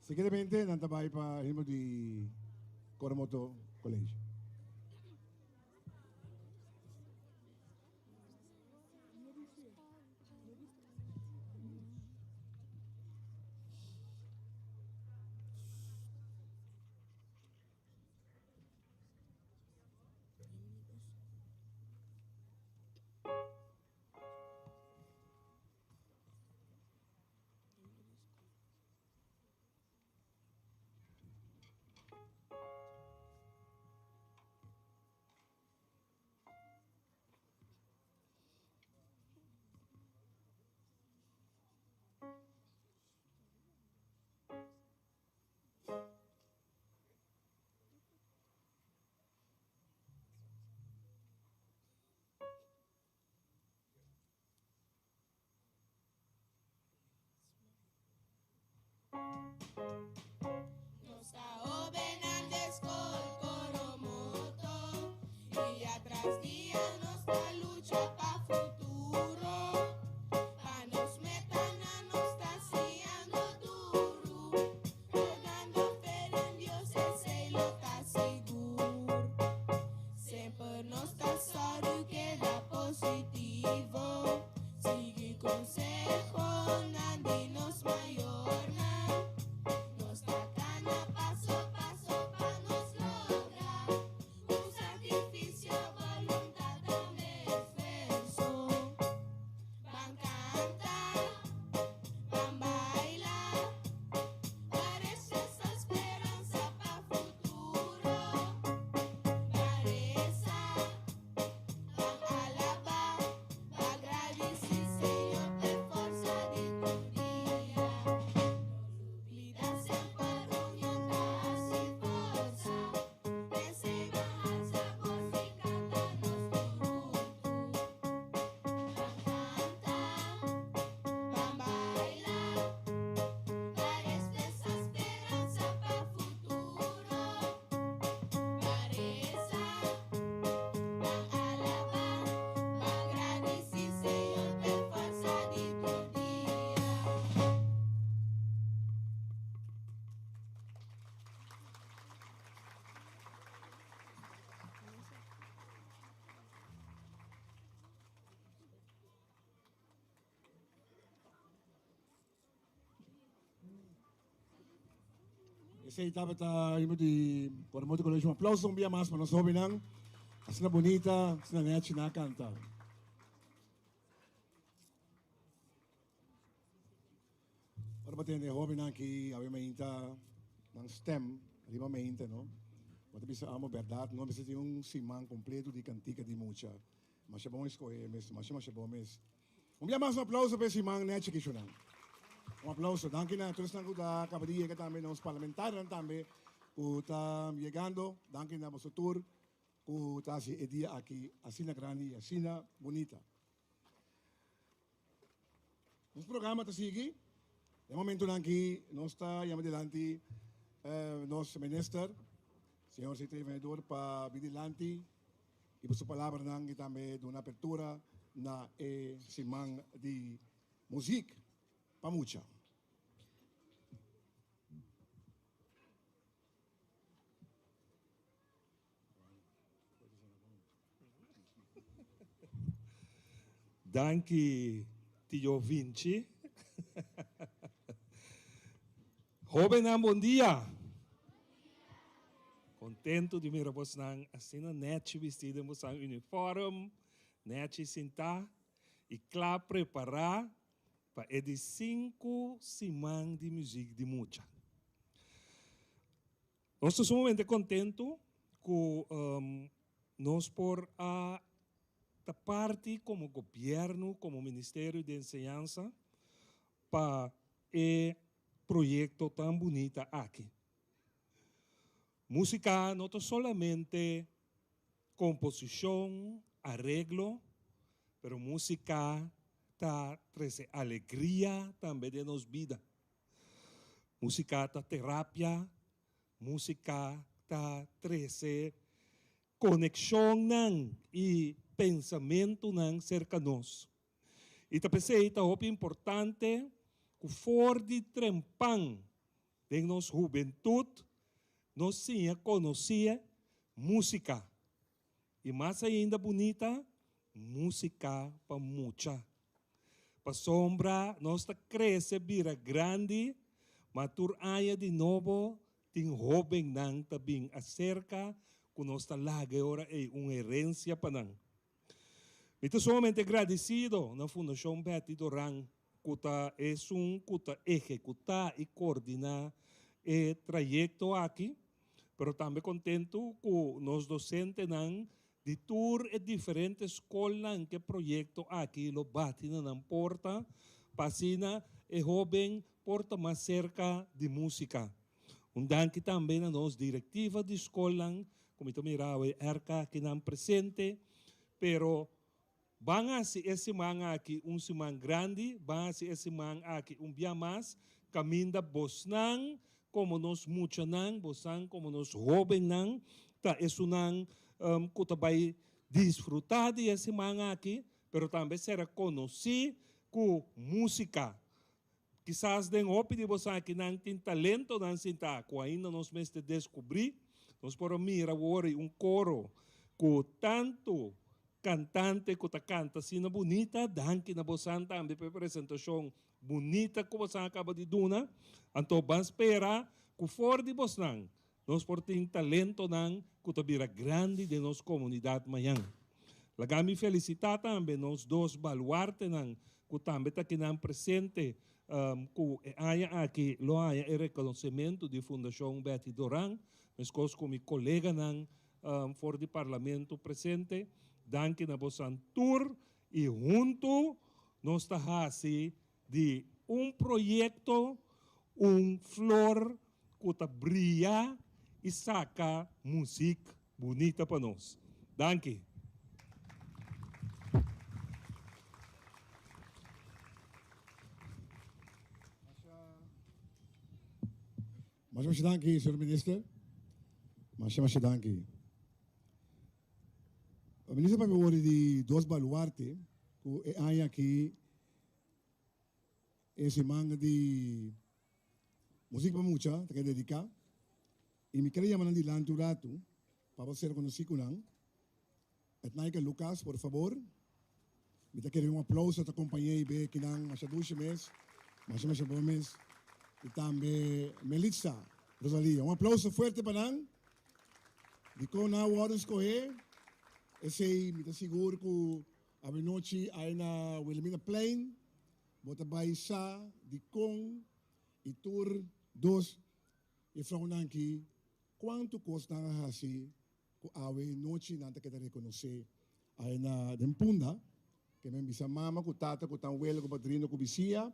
Seguidamente nan ta bai pa himno di Coromoto College. Nos ta hobennan de skol Coromoto Dia tras dia nos ta lucha pa futuro Pa nos metanan nos ta siñando duru Rogando fe den Dios esei lo ta sigur Semper nos ta sòru keda positivo Sigui konsehonan di nos mayornan Nos ta kana paso paso pa nos logra Ku sakrifisio, boluntat tambe esfuerso Ban kanta, ban baila Pa rechasa speransa pa futuro Ban resa, ban alabá Pa gradisí Señor p'e forsa di tur dia No lubida semper union ta hasi forsa P'esei ban alsa bos i kanta nos tur huntu Ban kanta, ban baila Pa expresa speransa pa futuro Ban resa, ban alabá Ban gradisí Señor p'e forsa di tur dia. Esei tabata himno di Coromoto College. Un aplauso un bia mas pa nos hobennan. Asina bunita, asina nechi nan a canta. Ora bo tende hobennan aki awe mainta nan stem riba mainta no. Bo ta bisa amo berdad no mester tin un siman completo di cantica di mucha. Masha bon escohe mes, masha masha bon mes. Un bia mas un aplauso pa e siman nechi aki shunan. Un aplauso. Danki na tur esnan cu ta caba di yega tambe, nos parlamentarionan tambe cu ta yegando. Danki na boso tur cu ta haci e dia aki asina grandi y asina bunita. Nos programa ta sigui. Den momentonan aki nos ta yama dilanti nos minister, señor CT. Venedor pa bin dilanti y pa su palabranan y tambe duna apertura na e siman di muziek pa mucha. Danki Tio Vinci. Hobennan bon dia. Contento di mira bosnan asina nechi bisti den bosan uniform, nechi sinta y cla prepara pa e di sinku siman di muziek di mucha. Nos ta sumamente kontentu ku nos por a ta parti komo gobièrnu, komo Ministerio di Enseñansa pa e proyekto tan bunita aki. Músika no ta solamente komposishon, areglo, pero músika ta trese alegria tambe den nos bida. Músika ta terapia, músika ta trese konekshonnan i pensamentunan serka nos. I ta p'esei ta hopi importante ku for di trempan. Den nos hubentut nos siña konosé músika i mas ainda bunita músika pa mucha. Pasobra nos ta krese bira grandi, ma tur aña di nobo tin hóbennan ta bin aserka ku nos ta laga e ora ei un herensia pa nan. Mi ta sumamente gradisido na Fundashon Betty Doran ku ta esun ku ta ehekutá i koordiná e trayekto aki, pero tambe kontentu ku nos dosentenan di tur e diferente skolnan ku e proyekto aki lo bati na nan porta pa asina e hóben por ta mas serka di músika. Un danki tambe na nos direktiva di skolnan ku mi ta mira awe RK kinan presente, pero ban hasi e siman aki un siman grandi, ban hasi e siman aki un bia mas, kaminda bosnan komo nos muchanan, bosnan komo nos hóbennan ta esunnan ku ta bai disfrutá di e siman aki, pero tambe sera konosí ku músika. Kisas den hopi di boso akinan tin talentonan sintá ku ainda nos mester deskubrí. Nos por a mira awor un koro ku tantu kantante ku ta kanta asina bunita. Danki na bosan tambe pa e presentashon bunita ku bosan a kaba di duna. Anto ban spera ku for di bosnan nos por tin talentonan ku ta bira grandi den nos komunidat mañan. Laga mi felisitá tambe nos dos baluartenan ku tambe ta kinan presente ku e aña aki lo haña e rekonosementu di Fundashon Betty Doran, meskos ku mi koleganan for di Parlamento presente. Danki na bosan tur i huntu nos ta hasi di un proyekto un flor ku ta bria i saka muzik bunita pa nos. Danki. Masha masha danki, señor minister. Masha masha danki. Minister pa mi worde di dos baluarte ku e aña aki E siman di Muzik pa Mucha ta keda dediká i mi kere yama nan dilanti un ratu pa bo ser konosí ku nan. Etnaika Lucas, por fabor. Mi ta kere un aplouso ta kompañ'é i be kinan masha dushi mes, masha masha bon mes. I tambe Melitza Rosalia. Un aplouso fuerte pa nan. Dikon nan a wòrdu skohé? Esei mi ta sigur ku Awenochi ai na Wilhelminaplein bo ta bai sa dikon i tur dos jefrounan ki kuantu kos nan a hasi ku awe nochi nan ta keda rekonosé ai na den Punda. Ke men bisa mama ku tata ku tan welo ku padrino ku bisia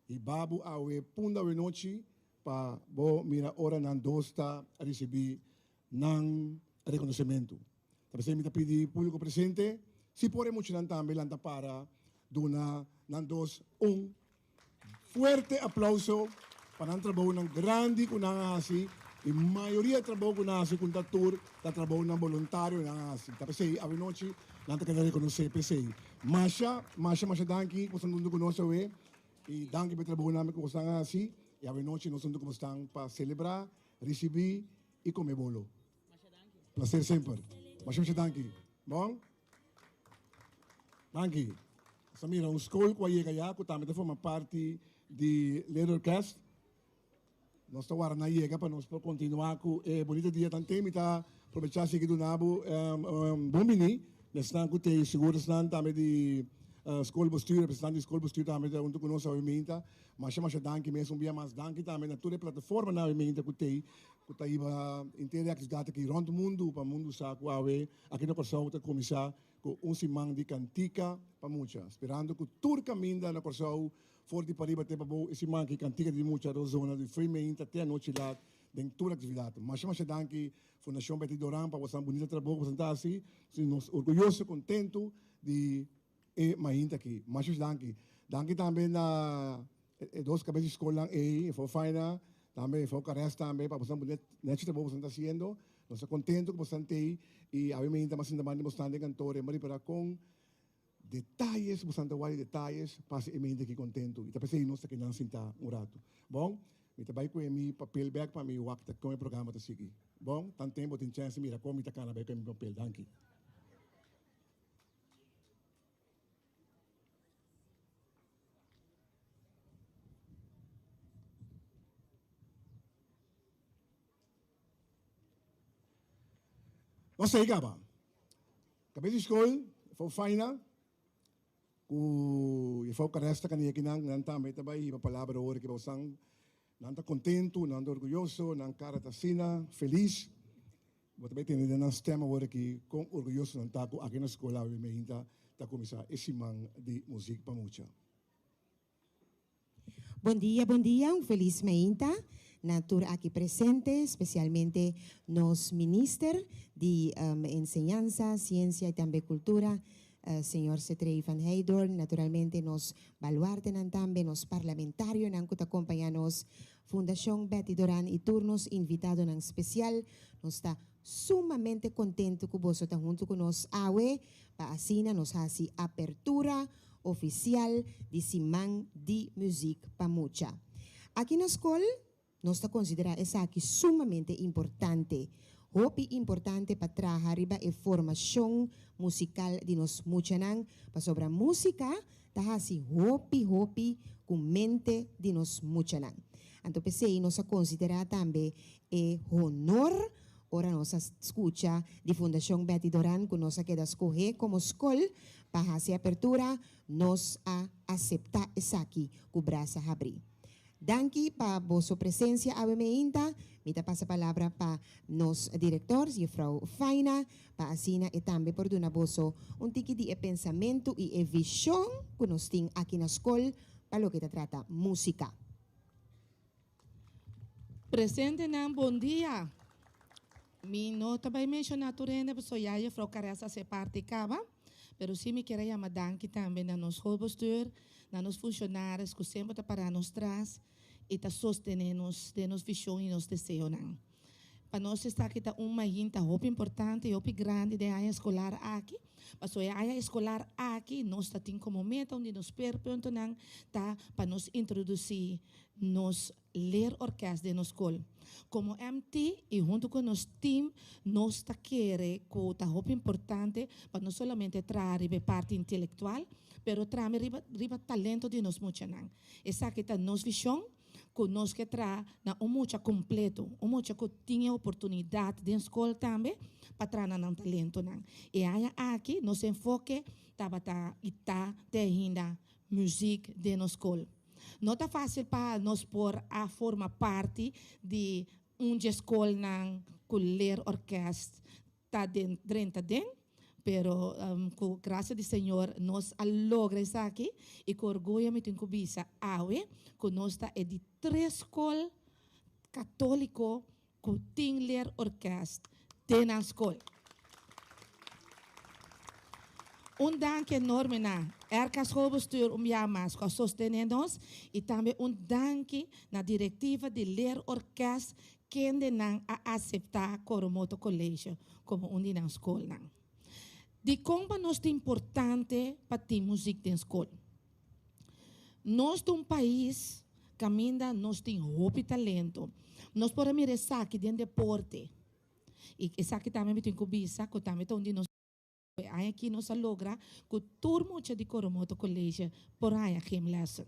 i babu awe Punda awenochi pa bo mira ora nan dos ta risibí nan rekonosementu. Ta p'esei mi ta pidi públiko presente, si por e muchanan tambe lanta para duna nan dos un fuerte aplauso pa nan trabounan grandi ku nan a hasi i mayoria e trabou ku nan a hasi ku ta tur ta trabounan boluntario nan a hasi. Ta p'esei awenochi nan ta keda rekonosé p'esei. Masha, masha, masha danki ku boso a huntu ku nos awe i danki pa e trabounan ku boso a hasi i awenochi nos huntu ku boso pa selebrá, risibí i come bolo. Placer semper. Masha masha danki. Bon? Danki. Nos a mira un school cu a yega ya cu tambe ta forma parti di Leerorkest. Nos ta warda nan yega pa nos por continua cu e bonito dia tan te. Mi ta aprovecha sigui duna bo bon bini na esnan cu te sigur esnan tambe di schoolbestuur, representant di schoolbestuur tambe ta hunto cu nos awe minta. Masha masha danki mes un bia mas. Danki tambe na tur e plataformanan awe minta cu te. Ku ta hiba henter e aktividat aki rònt mundu pa mundu sa ku awe aki na Kòrsou ta kuminsá ku un siman di kantika pa mucha. Sperando ku tur kaminda na Kòrsou for di pariba te pabou e siman aki kantika di mucha ta zona di fri meinta te anochi lat den tur aktividat. Masha masha danki Fundashon Betty Doran pa boso bunita trabou ku boso ta hasi. Nos orguyoso kontentu di E mainta aki. Mashos danki. Danki tambe na e dos kabes di skolnan ei, Juffrouw Faina, tambe Juffrouw Carres tambe, pa boso nechi trabou boso ta hasiendo. Nos ta kontento ku boso ta ei i awe mainta mas sinta banda di boso den kantor e ripará kon detayes boso ta wak detayes pa hasi e mainta aki kontento. I ta p'esei nos ta kinan sinta un ratu. Bon. Mi ta bai ku e mi papel bek pa mi wak ta kon e programa ta sigui. Bon, tanten bo tin chèns di mira kon mi ta kana bai ku e mi papel. Danki. Nos ta kaba. Kabes di skol, juffrouw Faina, ku juffrouw Caresta kani akinan, nan tambe ta bai hiba palabra ora ki bosan. Nan ta kontentu, nan ta orguyoso, nan kara ta asina, felis. Bo ta bai tende den nan stem awor aki kon orguyoso nan ta ku aki na skol awe meinta ta kuminsá e siman di muzik pa mucha. Bon dia, bon dia, un felis meinta na tur aki presente, spesialmente nos Minister di Enseñansa, Siensia y tambe Kultura, Señor Cetrey van Heydoorn, naturalmente nos baluartenan tambe, nos parlamentarionan ku ta kompañá nos, Fundashon Betty Doran y tur nos invitadonan spesial. Nos ta sumamente kontentu ku boso ta huntu ku nos awe pa asina nos hasi apertura ofisial di Siman di Muzik pa Mucha. Aki na skol nos ta konsiderá esaki sumamente importante, hopi importante pa traha riba e formashon musikal di nos muchanan, pasobra músika ta hasi hopi hopi ku mente di nos muchanan. Anto p'esei nos a konsiderá tambe e honor ora nos a skucha di Fundashon Betty Doran ku nos a keda skohé komo skol Pa hasi apertura, nos a aseptá esaki ku brasa habrí. Danki pa boso presensia awe meinta. Mi ta pasa palabra pa nos direktor, Juffrouw Faina, pa asina e tambe por duna boso un tiki di e pensamentu i e vishon ku nos tin aki na skol pa loke ta trata músika. Presentenan bon dia. Mi no ta bai menshoná tur hende pasobra ya Juffrouw Caressa a hasi e parti kaba, pero sí mi kier a yama danki tambe na nos schoolbestuur, na nos funcionaris ku semper ta pará nos tras i ta sostené nos den nos vishon i nos deseonan. Pa nos esaki ta un mainta hopi importante i hopi grandi den e aña eskolar aki, pasobra e aña eskolar aki nos ta tin komo meta un di nos speerpuntonan ta pa nos introdusí nos leerorkest den nos skol. Komo MT i huntu ku nos team nos ta kere ku ta hopi importante pa no solamente traha riba e parti intelektual, pero trame riba riba talento di nos muchanan. Esaki ta nos vishon ku nos ke traha na un mucha kompleto, un mucha ku tin e oportunidat den skol tambe pa traha na nan talentonan. E aña aki nos enfoke tabata i ta te ainda muzik den nos skol. No ta fásil pa nos por a forma parti di un dje skolnan ku leerorkest ta den drenta den, pero ku grasia di Señor nos a logra esaki i ku orguyo mi tin ku bisa awe ku nos ta e di tres skol katóliko ku tin leerorkest den nan skol. Un danki enorme na RK Schoolbestuur un bia mas ku a sostené nos i tambe un danki na direktiva di leerorkest kende nan a aseptá Coromoto College komo un di nan skolnan. Dikon pa nos ta importante pa tin muzik den skol? Nos ta un pais kaminda nos tin hopi talento. Nos por a mira esaki den deporte. I esaki tambe mi tin ku bisa ku tambe ta un di nos e aña aki nos a logra ku tur mucha di Coromoto College por haña gymlessen.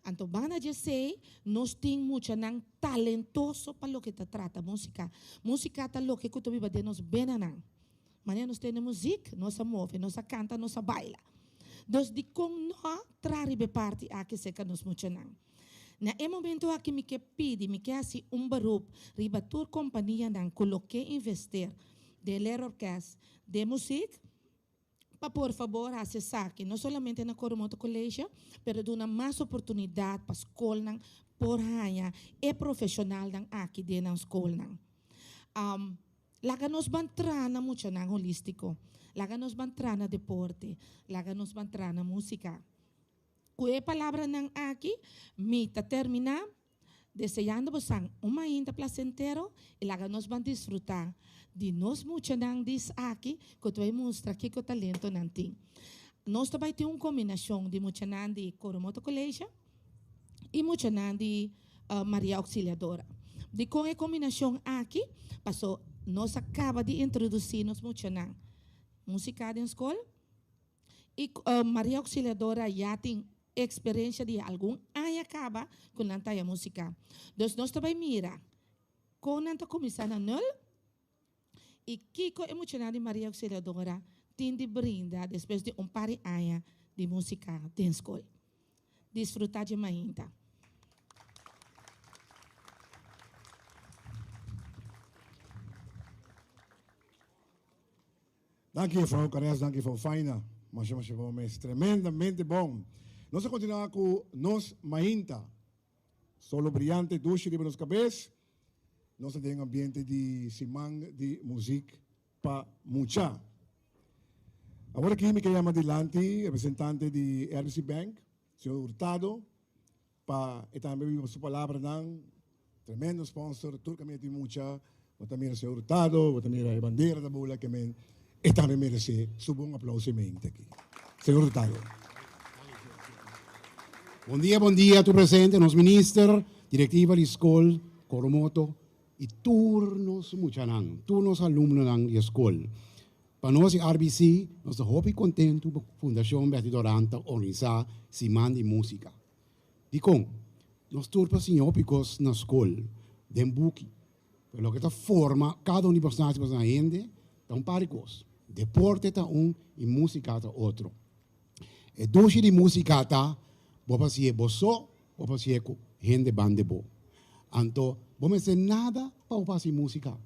Anto banda di esei nos tin muchanan talentoso pa loke ta trata músika. Músika ta loke ku ta biba den nos benanan. Manera nos tende muzik, nos a move, nos a kanta, nos a baila. Dus dikon no traha riba e parti aki serka nos muchanan? Na e momento aki mi ke pidi, mi ke hasi un beroep riba tur kompanianan ku lo ke invester den leerorkest, den muzik, pa por fabor hasi esaki, no solamente na Coromoto College, pero duna mas oportunidat pa skolnan por haña e profeshonalnan aki den nan skolnan. Laga nos ban tra na muchanan holístiko, laga nos ban tra na deporte, laga nos ban tra na músika. Ku e palabranan aki mi ta terminá deseando bosan un mainta plasentero i laga nos ban disfrutá di nos muchanan dis aki ku ta bai mustra kiko talento nan tin. Nos ta bai tin un kombinashon di muchanan di Coromoto College i muchanan di. Maria Auxiliadora. Dikon e kombinashon aki? Paso nos a kaba di introdusí nos muchanan músika den skol i Maria Auxiliadora ya tin eksperensha di algun aña kaba ku nan ta haya músika. Dus nos ta bai mira kon nan ta kuminsá na nul i kiko e muchanan di Maria Auxiliadora tin di brinda despues di un par di aña di músika den skol. Disfrutá dje mainta. Danki juffrouw Carres, danki juffrouw Faina. Masha masha bon mes, tremendamente bon. Nos a continua cu nos mainta. Solo briyante dushi riba nos cabes. Nos ta den ambiente di siman di muziek pa mucha. Awor aki mi ke yama dilanti representante di RBC Bank, señor Hurtado, pa e tambe biba su palabranan. Tremendo sponsor, tur kaminda tin mucha. Bo ta mira señor Hurtado, bo ta mira e bandera ta bula ke men e tambe merece su bon aplauso e mente aki. Señor Hurtado. Bon dia, bon dia tur presente, nos minister, directiva di school, Coromoto y tur nos muchanan, tur nos alumnonan di e school. Pa nos di RBC, nos ta hopi contento cu Fundacion Betty Doran ta organisa Siman di Musica. Dikon? Nos tur por siña hopi kos na skol, den buki. Pero loke ta forma kada un di bosnan hasi bosnan hende ta un par di kos. Deporte ta un i músika ta otro. E dushi di músika ta bo por hasié bo so, bo por hasié ku hende banda bo. Anto bo mester nada pa bo por hasi músika.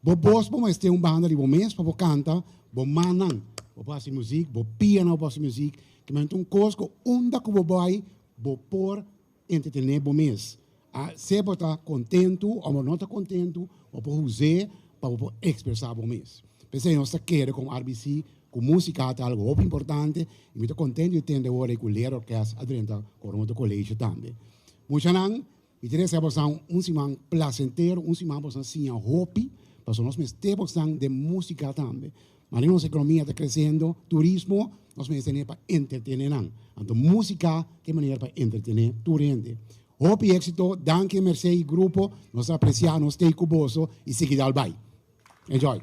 Bo bos bo mester un banda di bo mes pa bo kanta, bo mannan bo por hasi muzik, bo pianan bo por hasi muzik, kimente un kos ku unda ku bo bai bo por entretené bo mes. A sea bo ta kontentu o bo no ta kontentu, bo por us'é pa bo por ekspresá bo mes. P'esei nos ta kere komo RBC ku músika ta algu hopi importante i mi ta kontentu di tende awor ei ku Leerorkest a drenta Coromoto Colegio tambe. Muchanan, Mi ta desea bosan un siman placentero, un siman bosan siña hopi, pasobra nos mester bosan den musica tambe. Manera nos economia ta creciendo, turismo, nos mester tene pa entretene nan. Anto musica ta e manera pa entretene tur hende. Hopi exito, danki Mercé y grupo, nos ta aprecia, nos t'ey cu boso y sigui dal bay. Enjoy.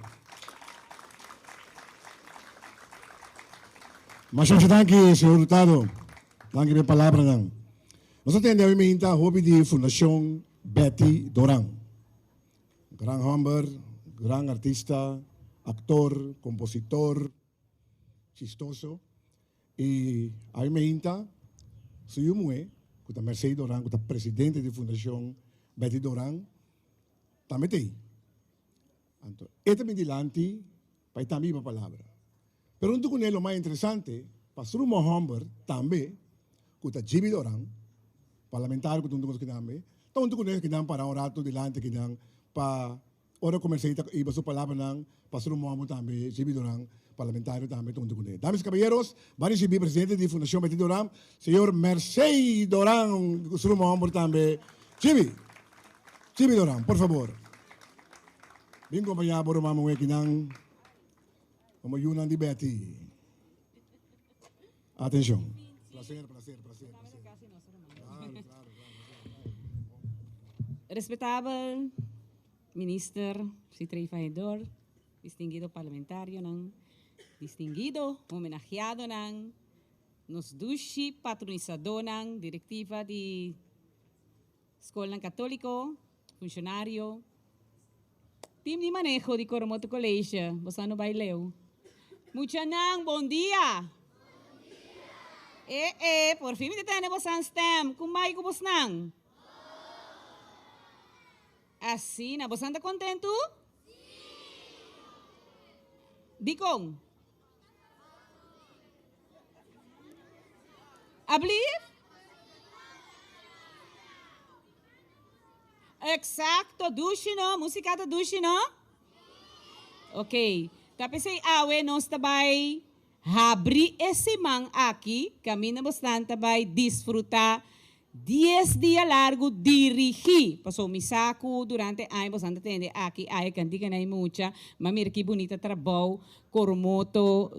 Masha masha danki señor Hurtado. Danki pa e palabranan. Nos a tende awe meinta hopi di Fundacion Betty Doran. Gran homber, gran artista, actor, compositor, chistoso. Y awe meinta su yu muhe, cu ta Mercey Doran, cu ta presidente di Fundacion Betty Doran, tambe ta ei. Anto e ta bin dilanti pa e tambe hiba palabra. Pero huntu kuné lo mas interesante, Pastor Rumo Homber tambe, ku ta Jimmy Doran, parlamentario ku ta huntu ku nos kinan, ta huntu kuné kinan para un rato dilanti kinan pa ora ku Mercedes ta hiba su palabranan, Pastor Rumo Homber tambe, Jimmy Doran, parlamentario tambe ta huntu kuné. Dames y caballeros, ban ricibi presidente di Fundacion Betty Doran, señor Mercey Doran, ku su Rumo Homber tambe. Jimmy! Jimmy Doran, por fabor. Bin compaña bo ruman muhe kinan como yunan di Betty. Atencion. Placer, placer, placer, placer. Claro, claro, claro. Respetabel Minister Sithree Fahedor, distinguido parlamentarionan, distinguido homenajeadonan, nos dushi patronisadónan, directiva di Skolnan Katóliko, funshonario, tim di maneho di Coromoto College, boso no bai leu. Muchanan, bon dia! E e, por fin mi ta tende bosan stem. Ku mai ku bosnan? Asina, bosan ta kontentu? Dikon? Ablief? Exacto, dushi no, musica ta dushi no? Ok, ta pesey awe nos ta bay habri e siman aki, caminda bosnan ta bay disfruta Dies dia largu dirigí. Pasobra mi sa ku durante aña boso ta tende aki aya kantika na e mucha, ma mira ki bunita trabou Coromoto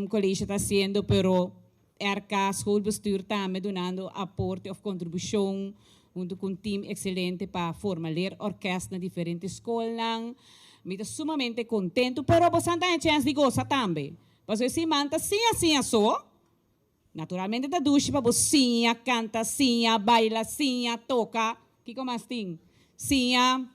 Colegio ta hasiendo, pero RK Schoolbestuur tambe dunando aporte of kontribushon. huntu ku un team ekselente pa forma leerorkest na diferente skolnan. Mi ta sumamente kontentu, pero boso ta haña chèns di gosa tambe. Pasobra e siman ta siña siña so. Naturalmente ta dushi pa bo siña kanta, siña baila, siña toka. Kiko mas tin? Siña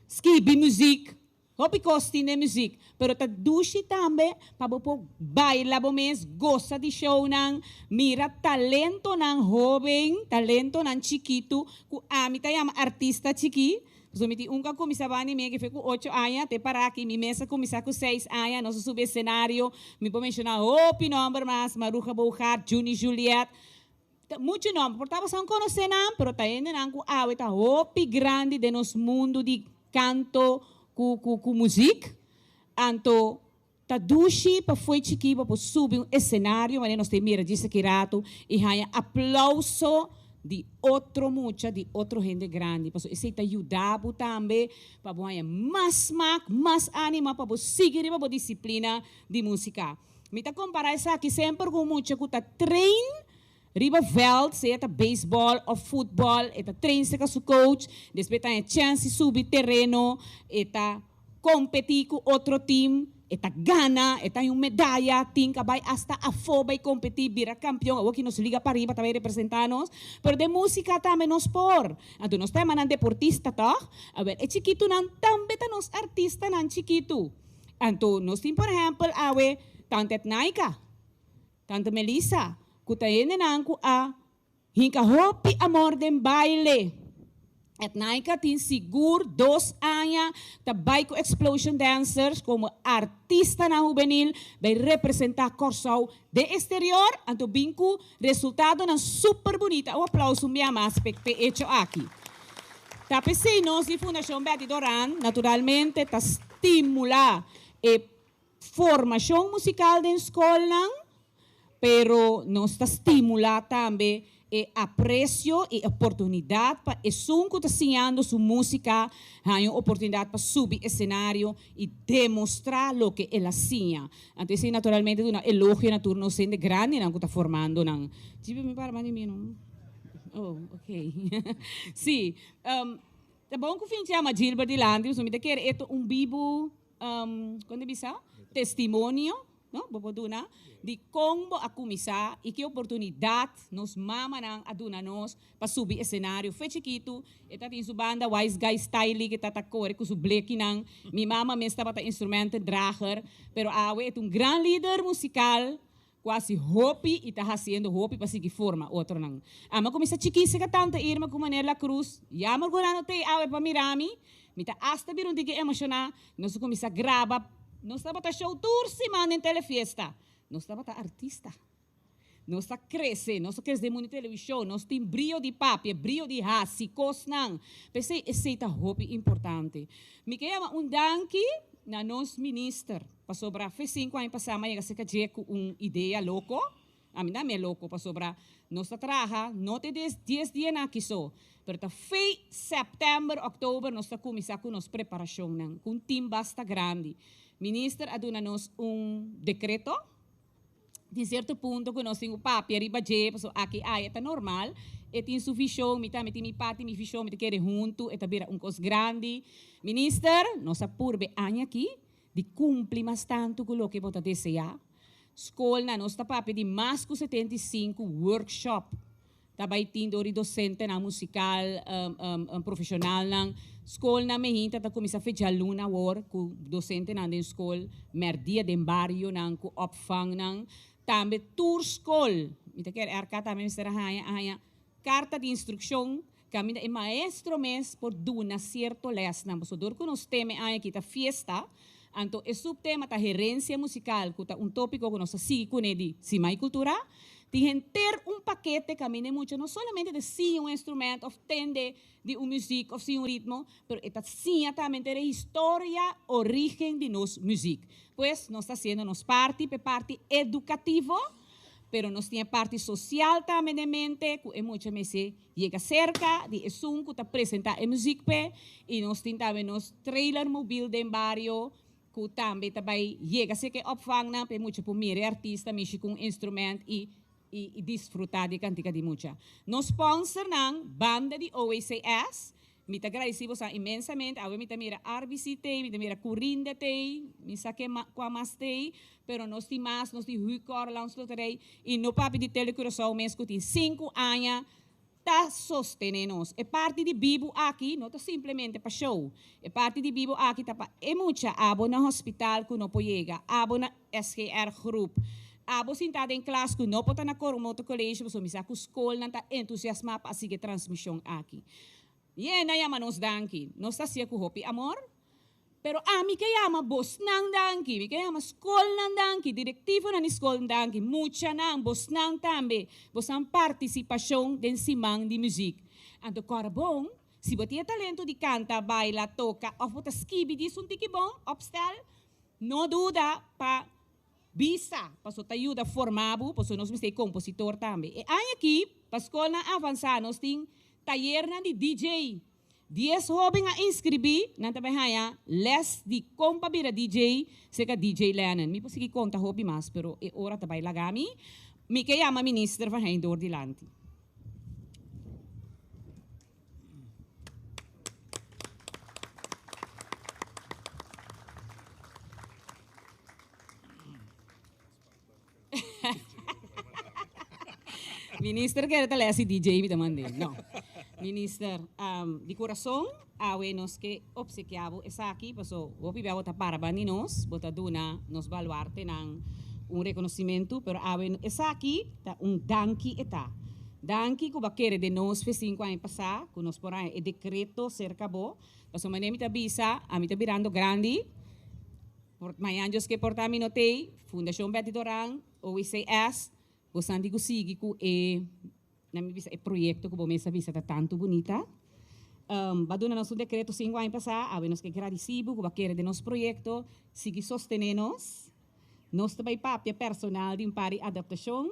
skibi muzik. Hopi kos tin den muzik, pero ta dushi tambe pa bo por baila bo mes, gosa di shownan, mira talentonan hoben, talentonan chikitu, ku ami ta yama artista chikí. Pasobra mi tin un ku a kuminsá banda di mi ke fe ku ocho aña, te para aki mi mes a kuminsá ku seis aña, nos a subi esenario, mi por menshoná hopi nòmber mas, Maruja Bougaard, Juni Juliet, Ta muchu nòmber, por ta boso a konosé nan, pero ta hendenan ku awe ta hopi grandi den nos mundu di kanto ku ku ku muzik. Anto ta dushi pa fo'i chikí bo por subi un esenario manera nos ta mira djis aki ratu i haña aplouso di otro mucha, di otro hende grandi. Pasobra esei ta yuda bo tambe pa bo haña mas smak, mas ánima pa bo sigui riba bo disiplina di músika. Mi ta kompará esaki semper ku un mucha ku ta train riba vèlt, sea ta beisbòl òf futbòl, e ta train serka su coach, despues e ta haña chèns di subi tereno, e ta kompetí ku otro tim, e ta gana, e ta haña un medaya, tin ka bai asta afó bai kompetí, bira kampion, awor ki nos liga pariba ta bai representá nos. Pero den músika tambe nos por. Anto nos ta yama nan deportista tòg? Awèl, e chikitunan tambe ta nos artistanan chikitu. Anto nos tin por ehèmpel awe tante Etnaika, tante Melissa, ku ta hendenan ku a hinka hopi amor den baile. Etnaika tin sigur dos aña ta bai ku Explosion Dancers komo artistanan hubenil bai representá Kòrsou den eksterior, anto bin ku resultadonan super bunita. Un aplauso un bia mas p'e echo aki. Ta p'esei nos di Fundashon Betty Doran naturalmente ta stimulá e formashon musikal den skolnan, pero nos ta stimulá tambe e apresio i oportunidat pa esun ku ta siñando su músika haña un oportunidat pa subi esenario i demostrá loke el a siña. Anto esei naturalmente duna elogio na tur nos hende grandinan ku ta formando nan. Djibi mi para mas di mi no. Oh, ok. Sí. Ta bon ku Finchi ama Gilbert dilanti, pasobra mi ta kere e ta un bibu, kon ta bisa? Testimonio, no? Bo por duna di kon bo a kuminsá i ki oportunidat nos mamanan a duna nos pa subi esenario. Fe chikitu, e ta tin su banda Wise Guy Styley ke ta ta kore ku su blekinan. Mi mama mes tabata instrumentendrager, pero awe e ta un gran lider musikal. Ku hasi hopi i ta hasiendo hopi pa sigui forma otronan. Ami a kuminsá chikí serka tanta Irma ku Maner La Cruz. Ya Margurano t'ei awe pa mira mi. Mi ta asta bira un tiki emoshoná. Nos a kuminsá graba. Nos tabata show tur siman den Telefiesta. Nos tabata artista. Nos ta krese. Nos a krese den mundu di televishon. Nos tin brio di papia, brio di hasi kosnan. P'esei esei ta hopi importante. Mi ke yama un danki na nos minister. Pasobra fe sinku aña pasá mi a yega serka dje ku un idea loko. Ami ta me loko pasobra nos ta traha no te des dies dianan aki so, pero ta fe sèptèmber, òktober nos ta kuminsá ku nos preparashonnan ku un tim basta grandi. Minister a duna nos un dekreto. Tin sierto punto ku nos tin ku papia riba dje pasobra aki aya ta normal. E tin su vishon, mi tambe tin mi parti mi vishon, mi ta kere huntu e ta bira un kos grandi. Minister, nos a purba e aña aki di kumpli mas tantu ku loke bo ta deseá. Skolnan, nos ta papia di mas ku 75 workshop ta bai tin dor di dosentenan musikal, profeshonalnan. Skolnan mehinta ta kuminsá fe djaluna awor ku dosentenan den skol, mèrdia den barionan ku opvangnan. Tambe tur skol, mi ta kere RK tambe mester a haña, a haña karta di instrukshon kaminda e maestro mes por duna sierto lèsnan. Pasobra dor ku nos tema e aña aki ta fiesta, anto e suptema ta herensia musikal ku ta un tópiko ku nos ta sigui kuné di Siman i Kultura. Tin henter un pakete kaminda e mucha no solamente ta siña un instrumènt òf tende di un muzik òf siña un ritmo, pero e ta siña tambe henter e historia, orígen di nos muzik. Pues nos ta hasiendo nos parti pa e parti edukativo, pero nos tin e parti sosial tambe den mente ku e mucha mester Yega serka di esun ku ta presentá e muzik p'e i nos tin tambe nos trailer mobil den bario ku tambe ta bai yega serka e opvangnan pa e mucha por mira e artista mishi ku un instrument i I disfrutá di e kantika di mucha. Nos sponsornan, banda di OECS, mi ta gradisí boso inmensamente. Awe mi ta mira RBC t'ei, mi ta mira Curinda t'ei, mi sa ke kua mas t'ei, pero nos tin mas, nos tin Hucor, Landsloterij, i no papia di Tele Curaçao mes ku tin sinku aña ta sostené nos. E parti di bibu aki no ta simplemente pa show. E parti di bibu aki ta pa e mucha abo na hospital ku no por yega, abo na SGR groep, abo sintá den klas ku no por ta na Coromoto College pasobra mi sa ku skolnan ta entusiasmá pa a sigui e transmishon aki. Yena yama nos danki. Nos ta hasié ku hopi amor. Pero ami ke yama bosnan danki, mi ke yama skolnan danki, direktivonan di skol danki, muchanan, bosnan tambe, bosnan partisipashon den siman di muzik. Anto kòrda bon, si bo tin e talento di kanta, baila, toka òf bo ta skibi djis un tiki bon, opstel, no duda pa bisa, pasobra ta yuda forma bo, pasobra nos mester e kompositor tambe. E aña aki, pa skolnan avansá nos tin tayernan di DJ. Dies hóben a inskribí, nan ta bai haña lès di kon pa bira DJ serka DJ Lennon. Mi por sigui konta hopi mas, pero e ora ta bai laga mi. Mi ke yama Minister Van Heijn dor dilanti. Minister kere ta lesi DJ mi ta mande. No. Minister, um, di corazon, awe nos ke obsequia bo esaki, paso hopi bia bo ta para bandi nos, bo ta duna nos baluartenan un reconocimento, pero awe esaki ta un danki e ta. Danki ku bo a kere den nos fe sinku aña pasá, ku nos por haña e decreto serka bo, paso manera mi ta bisa, ami ta birando grandi, Por mañan Dios ke por ta mi no tei, Fundashon Betty Doran, OICS, bosan di ku sigui ku e, nan mi bisa e proyekto ku bo mes a bisa ta tantu bunita. Bo a duna nos un dekreto sinku aña pasá, awe nos ke gradisí bo ku bo a kere den nos proyekto, sigui sostené nos. Nos ta bai papia personal di un par di adaptashon,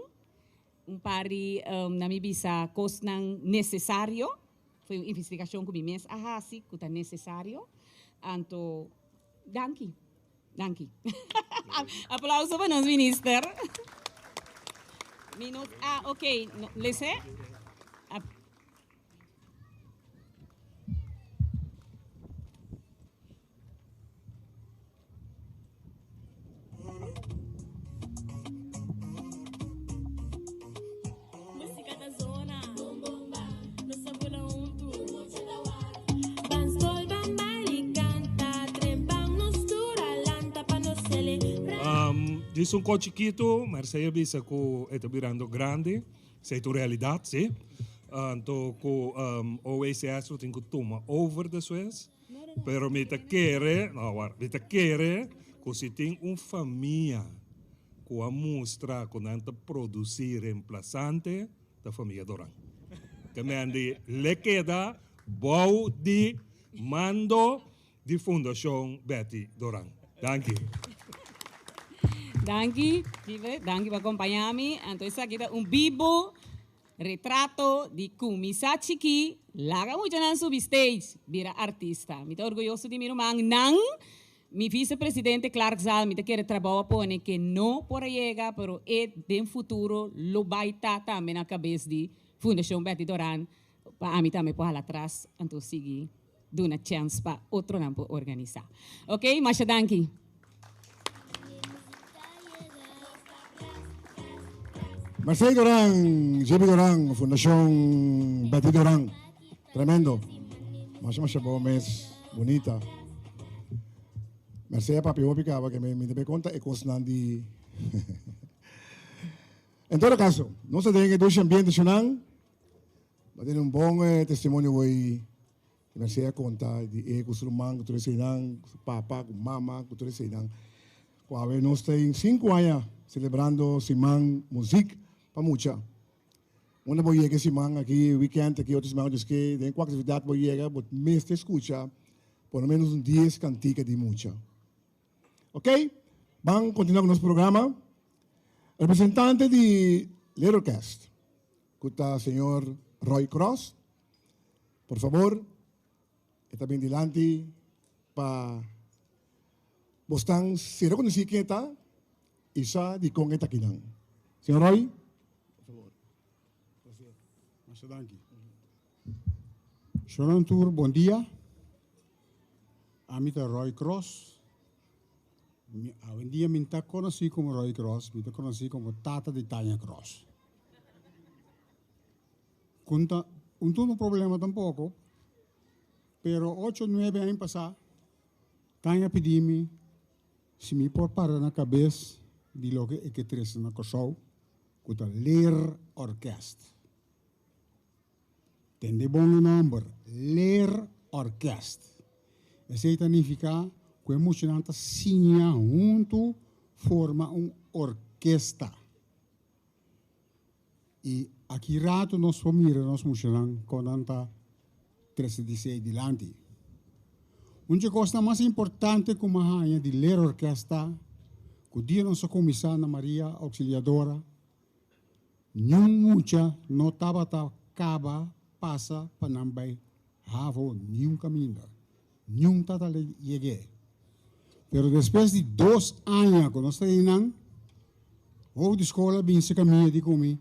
un par di, nan mi bisa, kosnan nesesario. Foi un investigashon ku mi mes a hasi ku ta nesesario. Anto Danki. Danki. Aplauso pa nos minister. Mi no, ah, ok, no, lese. Música da zona. Bum bum ba. Nos ta bula huntu. Mucha ta wak. Ban skol ban baila y canta. Tren ban nos tur a lanta pa nos celebra. Um, dis un ko chikitu, Mercè a bisa ku e ta birando grandi. Esei ta un realidat, si. Anto ku um, OECS lo tin ku tuma over despues. Pero mi ta kere, no awor, mi ta kere ku si tin un famia ku a mustra ku nan ta produsí remplasante, ta famia Doran. Ke men di le keda bou di mando di Fundashon Betty Doran. Danki. Danki, Chive. Danki pa kompañá mi. Anto esaki ta un bibu Retrato di kuminsá chikí, laga muchanan subi stage, bira artista. Mi ta orguyoso di mi ruman nan. Mi vicepresidente Clark Zaal mi ta kere trabou a pone ke no por a yega pero e den futuro lo bai ta tambe na kabes di Fundashon Betty Doran pa ami tambe por hala atras anto sigui duna chèns pa otronan por organisá. Ok, masha danki. Marcel Doran, JB Doran, Fundacion Betty Doran. Tremendo. Masha masha bon mes. Bonita. Merced papi hopi caba que me, me conta e cosnan di En todo caso, nos ta den e dushi ambiente shunan. Bo tene un bon testimonio hoy. Mercé a conta di e cu su ruman, cu tur eseinan, cu su papa, cu mama, cu tur eseinan. Cu awe nos ta den cinco aña celebrando Siman Muziek pa Mucha. Unda bo yega e siman aki, weekend aki, otro siman djis den cu actividad bo yega, bo mester scucha por lo menos un dies cantica di mucha. Ok, ban continua cu nos programa. Representante di Leerorkest, cu ta señor Roy Cross, por fabor, e ta bin dilanti pa bosnan si reconoci ken e ta y sa dicon e ta akinan. Señor Roy, por fabor. Masha danki. Shonan tur bon dia. Ami ta Roy Cross. Mi, awendia mi ta konosí komo Roy Cross, mi ta konosí komo tata di Tanya Cross. Kun ta un tur un problema tampoko, pero ocho nuebe aña pasá Tanya pidi mi si mi por para na kabes di loke e ke trese na Kòrsou ku ta Leerorkest. Tende bon e nòmber, Leerorkest. Esei ta nifiká ku e muchanan ta siña huntu forma un orkesta. I aki ratu nos por mira nos muchanan kon nan ta trese di esei dilanti. Un dje kosnan mas importante ku mi a haña di Leerorkest ta ku dia nos a kuminsá na Maria Auxiliadora, Niun mucha no tabata kaba pasa pa nan bai havo niun kaminda. Niun tata yeg'é. Pero despues di dos aña ku nos ta einan, hof di skol a bin serka mi e di ku mi,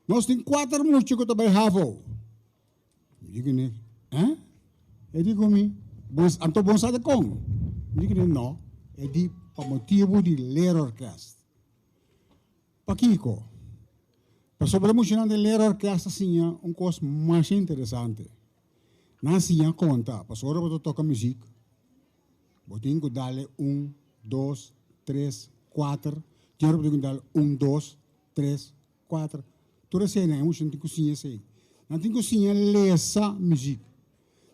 Nos tin kuater mucha ku ta bai havo. Mi di kuné, Eh? E di ku mi, Bo, anto bo sa dikon? Mi di kuné, No. E di, Pa motibu di leerorkest. Pakiko? Pasobra muchanan den leerorkest a siña un kos masha interesante. Nan a siña konta, pasobra ora bo ta toka muzik, bo tin ku dal e un, dos, tres, kuater, tin ora bo tin ku dal un, dos, tres, kuater. Tur eseinan e muchanan tin ku siña esei. Nan tin ku siña lesa muzik.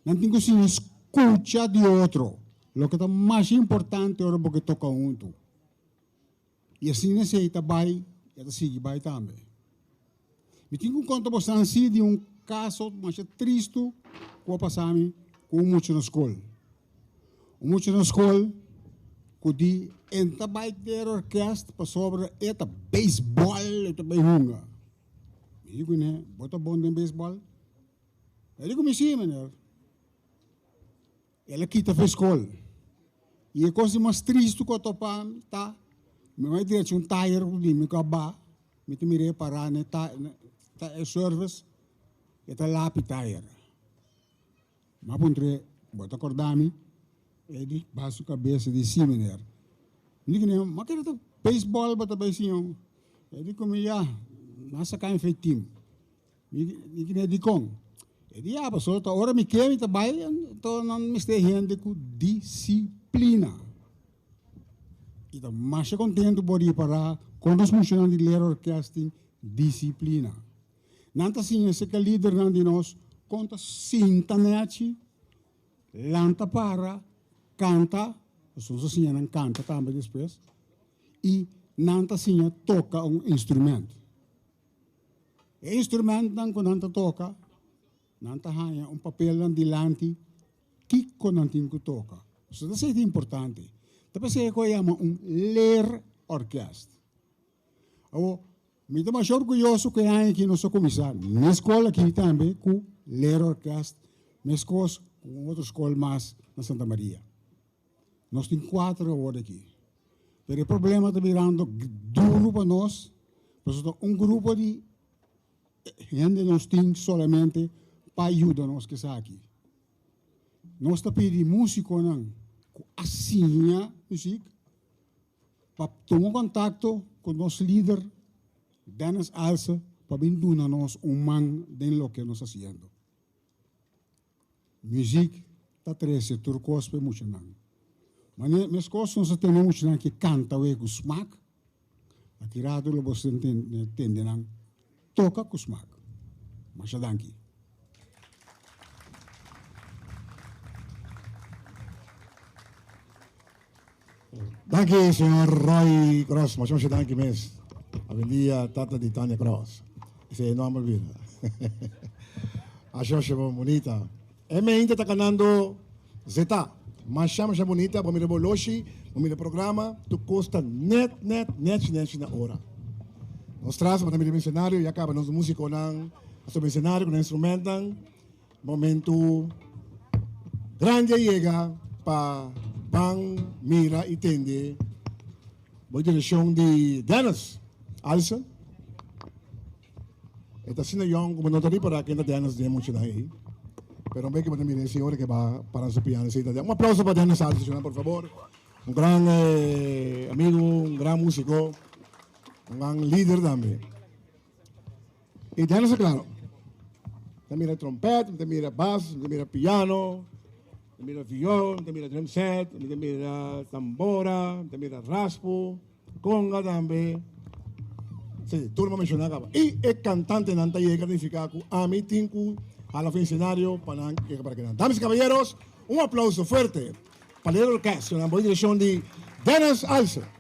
Nan tin ku siña skucha di otro, loke ta masha importante ora bo ke toka huntu. I asina esei ta bai, e ta sigui bai tambe. Mi tin ku konta bosan si di un kaso masha tristu ku a pasa mi ku un mucha na skol. Un mucha na skol ku di e ta bai den orkest pasobra e ta beisbòl e ta bai hunga. Mi di kuné, bo ta bon den beisbòl? E di ku mi si, meneer. El a kita for skol. I e kos di mas tristu ku a topa mi ta, mi bai drecha un tayer ku di mi ku a ba, mi ta mir'é pará na e ta ta e service, e ta lapi tayer. Mi a puntr'é, bo ta kòrda mi? E di baha su kabes, e di, sí meneer. Mi di kuné, ma kere ta beisbòl bo ta bai siña? E di ku mi, ya, mi a saka mi for e tim. Mi di kine dikon? E di ya pasobra ta ora mi ke mi ta bai anto nan mester hende ku disiplina. I ta masha kontentu por ripará kon nos muchanan di leerorkest tin disiplina. Nan ta siña serka lidernan di nos kon ta sinta nechi, lanta para, kanta, pasobra nos ta siña nan kanta tambe despues, i nan ta siña toka un instrument. E instrumentnan ku nan ta toka, nan ta haña un papelnan dilanti kiko nan tin ku toka. So ta esei ta importante. Ta p'esei ku a yama un leerorkest. Awor, mi ta masha orguyoso ku e aña aki nos a kuminsá n'e skol aki tambe ku leerorkest, meskos ku un otro skol mas na Santa Maria. Nos tin kuater awor aki. Pero e problema ta birando duru pa nos, pasobra ta un grupo di hende nos tin solamente pa yuda nos ku esaki. Nos ta pidi musikonan ku a siña muzik pa tuma kontakto ku nos lider Dennis Alse pa bin duna nos un man den loke nos ta hasiendo. Muziek ta trece tur cos pa e muchanan. Mane mescos nos a tene muchanan ki canta we cu smaak, aki rato lo bo tende nan toca cu smaak. Masha danki. Danki señor Roy Cross, masha masha danki mes. Awendia tata di Tania Cross. Esei e nomber bira. Masha masha bunita. E mente ta kanando zeta. Masha masha bunita, bo mira bo loshi, bo mira programa, tur kos ta net net nechi nechi na ora. Nos tras bo ta mira e ya kaba nos musikonan a subi esenario ku nan instrumentnan. Momento grandi a yega pa ban mira y tende bo direccion di Dennis Alsen. E ta asina yòn ku bo no ta ripará ken ta Dennis den muchanan ei. Pero un bes ku bo ta mira e ora ke ba para su piano esei ta den. Un aplauso pa Dennis Alves, señornan, por fabor. Un gran amigo, un gran músiko, un gran lider tambe. I Dennis a klaro. Ta mira trompèt, ta mira bas, ta mira piano, ta mira viol, ta mira drum set, ta mira tambora, ta mira raspu. Conga tambe. Sí, tur mi a menciona caba. Y e cantantenan ta yega nifica cu ami tin cu hala fen escenario pa nan yega para kinan. Damas y caballeros, un aplauso fuerte pa Little Orchestra nan bo direccion di Dennis Alce.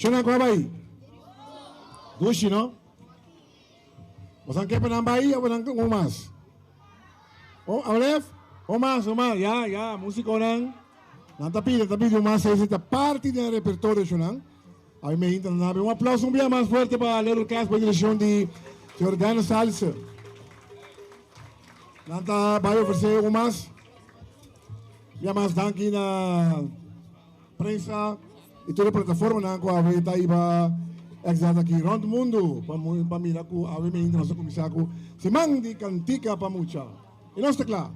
Shona kwa bai? Dushi, no? Bosan ke pa nan bai o nan un mas? O, Ablef? O mas, o mas. Ya, ya, músico nan. Nan ta pide, ta pide un mas. Ese ta parte del repertorio, shonan. A mi me hinta na Un aplauso un día más fuerte para Lero Orquesta, por dirección de señor Dan Salsa. Nan ta bai ofrecer un mas. Ya mas danki na prensa y tur e plataformanan cu awe ta iba exact aki rond mundo pa pa mira cu awe mainta nos a cuminsa cu siman di cantica pa mucha. Y nos ta cla.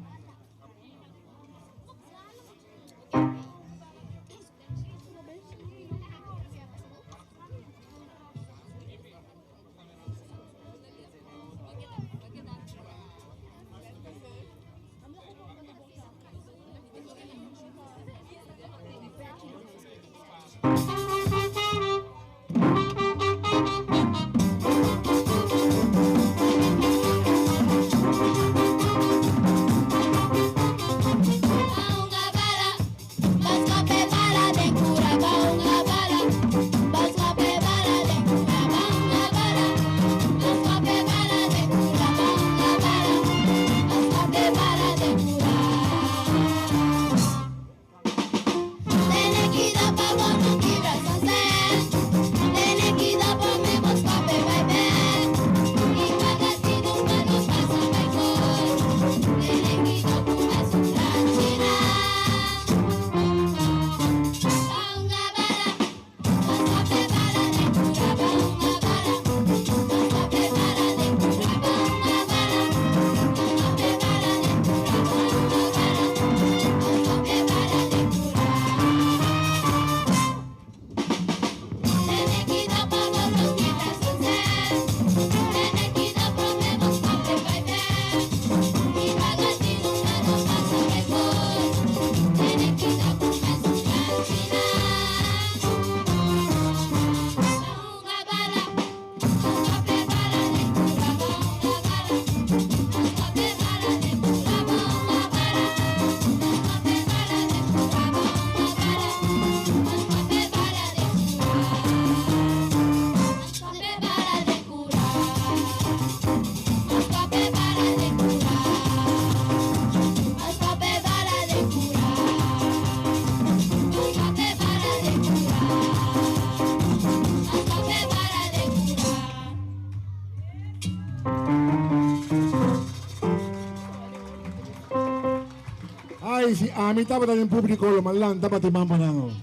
Ay, si ami tabata den publico lo man lanta bati man pa nan.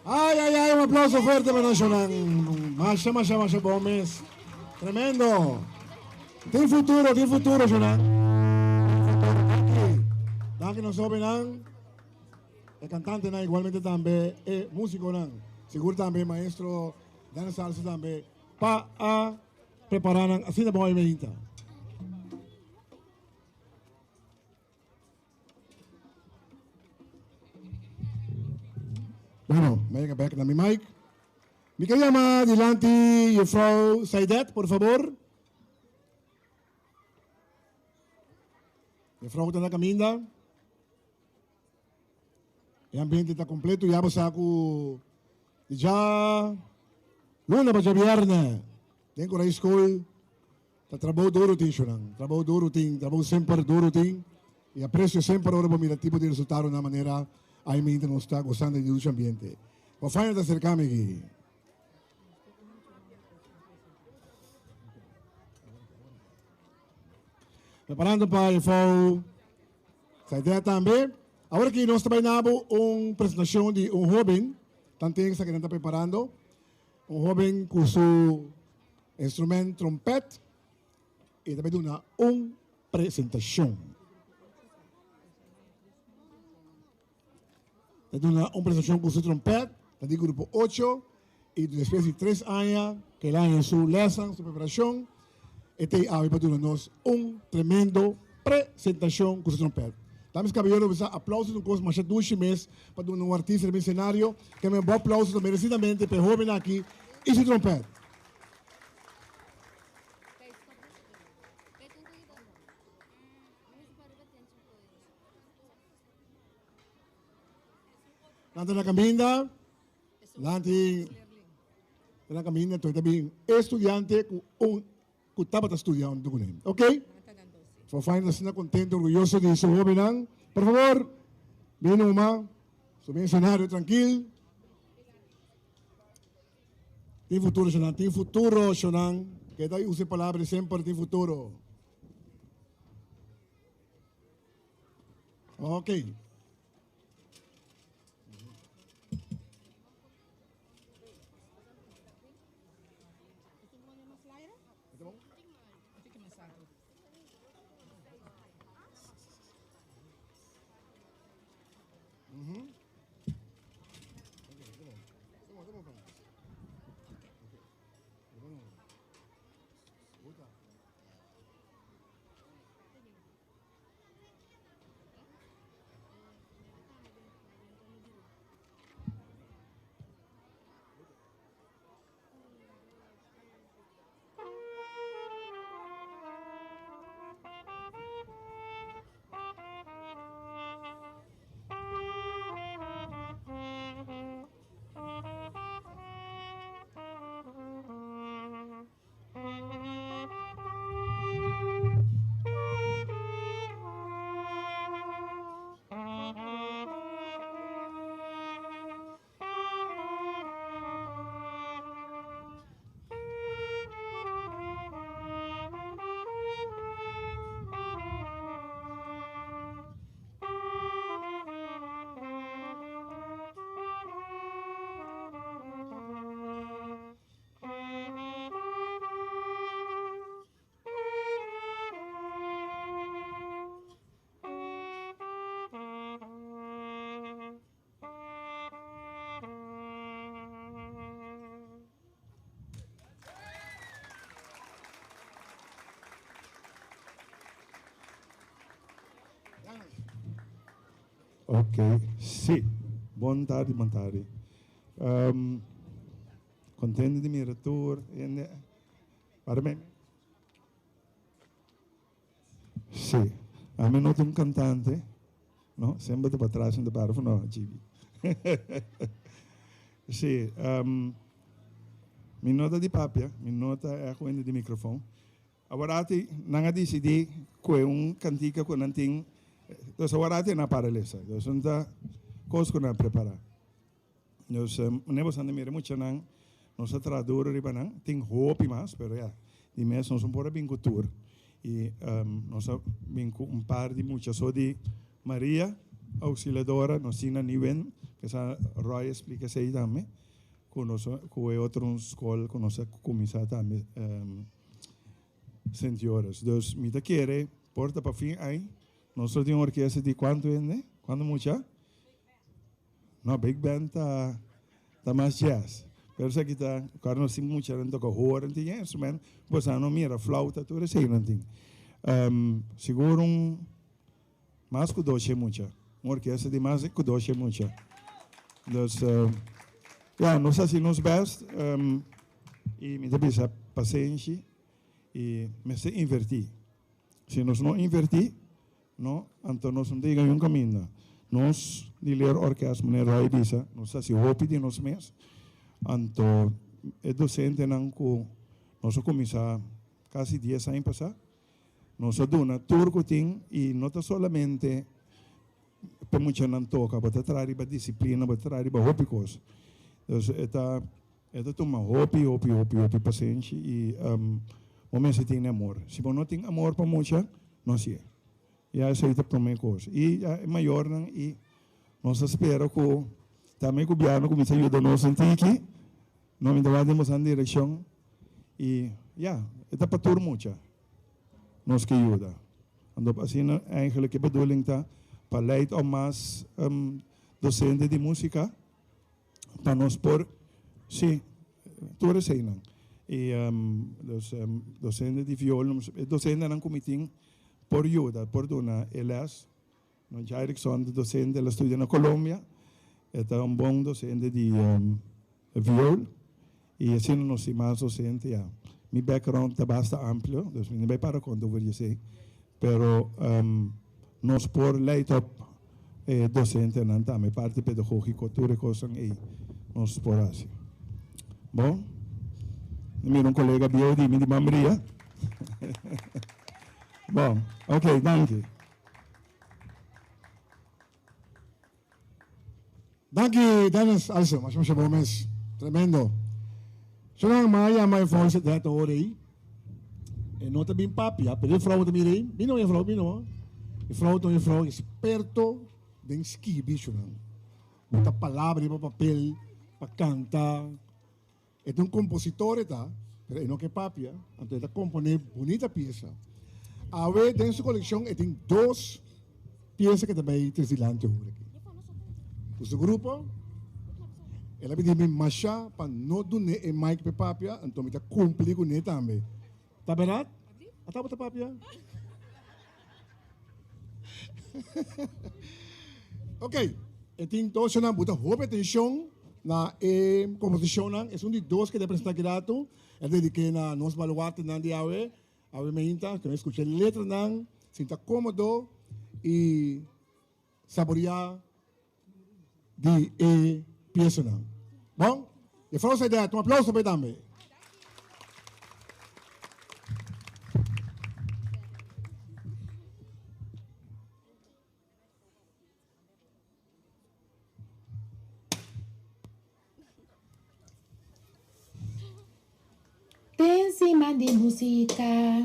Ay, ay, ay, un aplauso fuerte pa Nacional. Masha, masha, masha bon mes. Tremendo. Tin futuro, tin futuro, Shonan. Danki. Danki nos hobennan. E cantantenan igualmente tambe e musiconan. Sigur tambe maestro Dan Salsa tambe pa a prepara nan asina bon meinta. Bueno, me llega back na mi mic. Mi ke llama dilanti juffrouw Saidet, por favor. Mevrouw ta na caminda. E ambiente ta completo. Ya bo sa cu dja luna pa djabierne den Coray School ta trabou duro tin shunan. Trabou duro tin, trabou semper duro tin. Y aprecio semper ora bo mira tipo di resultado na manera ay minta nos ta gozando di dushi ambiente. Bo fajna ta acerca mi aki. Preparando pa e fou sa idea tambe. Awor aki nos ta bai nabo un presentacion di un hoben, tanten sa que nan ta preparando. Un hoben cu su instrument trompet y ta bai duna un presentacion. Ta duna un presentacion cu su trompet, ta di grupo ocho y despues di tres aña cu el a haña su lesan, su preparacion, e ta awe pa duna nos un tremendo presentacion cu su trompet. Dames caballero bisa aplauso ta un cos masha dushi mes pa duna un artista riba escenario, ke men bo aplauso ta merecidamente pa e hoben aki y su trompet. Nan ta na caminda, nan tin ta na caminda, entonces ta bin estudiante cu un cu tabata studia hunto cu nan. Ok? So fijn asina contento, orgulloso di su hobennan. Por favor, bin numa, subi escenario tranquil. Tin futuro, shonan, tin futuro, shonan. Keda usa e palabra semper, tin futuro. Ok. Ok, si. Bon tardi, bon tardi. Um, contento di mira tur. Hende. Para me. Si. Ami no ta un cantante. No, semper ta patras en ta para no, Gibi. Si, um, mi no ta di papia, mi no ta echt hende di microfoon. Aworati nan a disidí ku e un kantika ku nan tin, dus aworati nan a para lesa. Dus un ta kos ku nan a prepará. Dus manera boso a mira muchanan, nos a traha duro riba nan. Tin hopi mas, pero ya, di mes nos no por a bin ku tur. I nos a bin ku un par di mucha so di Maria Auxiliadora, nos tin na Niwen, kesa Roy a splika esei tambe, ku nos ku e otro un skol ku nos a kuminsá tambe Sint Joris. Dus mi ta kere por ta pa fin ai nos lo tin un orkesta di kuantu hende? Kuantu mucha? No, big band ta ta mas jazz. Pero esaki ta kor nos tin muchanan toka horen tin instrument, bo sa no mira flauta tur esei nan tin. Sigur un mas ku doshe mucha, un orkesta di mas ku doshe mucha. Dus ya nos a hasi nos best i mi ta bisa pasenshi i mester inverti. Si nos no inverti. No, anto nos no ta yega niun kaminda. Nos di leerorkest, meneer Roy bisa, nos ta hasi hopi di nos mes. Anto e dosentenan ku nos a kuminsá kasi dies aña pasá, nos a duna tur ku tin i no ta solamente pa muchanan toka, bo ta traha riba disiplina, bo ta traha riba hopi kos. Dus e ta E ta tuma hopi, hopi, hopi, hopi pasenshi i bo mester tin amor. Si bo no tin amor pa mucha, no hasié. Ya esei ta promé kos. I ya e mayornan i nos ta spera ku tambe gobièrnu kuminsá yuda nos un tiki, no mi ta wak den boso direkshon i ya, e ta pa tur mucha nos ke yuda. Anto asina eigenlijk e bedoeling ta pa leid op mas dosente di músika. pa nos por, sí, tur eseinan. I dus docente di viool, e docentenan ku mi tin por yuda, por duna e les. No Jairikson ta docente, el a studia na Colombia, e ta un bon docente di viool i asina nos tin mas docente ya. Mi background ta basta amplio, dus mi no bai para konta over di esei, pero nos por leid op e docentenan tambe, parti pedagogico, tur e cosnan ey nos por haci. Bon, mi mira un colega bieu di mi di Mambria. Bon, ok, danki. Danki Dennis Alse, masha masha bon mes. Tremendo. Shonan m'a yama e vrouw dat ora ei. E no ta bin papia, pero e vrouw ta mira ei. Bino e vrouw, bino. E vrouw ta un vrouw experto den skibi shonan. Bota palabra riba papel pa canta. E ta un compositor e ta, pero e no ke papia, anto e ta compone bunita pieza. Awe den su coleccion e tin dos pieza ke ta bay tres dilanti awor aki. Ku su grupo, el a pidi mi masha pa no dun'é e mic p'e papia, anto mi ta cumpli kuné tambe. Ta berdad? Ata bo ta papia? Ok, e tin dos shownan, bo ta hopi atencion na e composicionnan. Esun di dos ke ta presenta aki rato, e dediké na nos baluartenan di awe, awe meinta, ke nos scucha e letranan, sinta comodo y saborea di e piesanan. Bon, Juffrouw Saidet, un aplauso pa e tambe. Den siman di músika,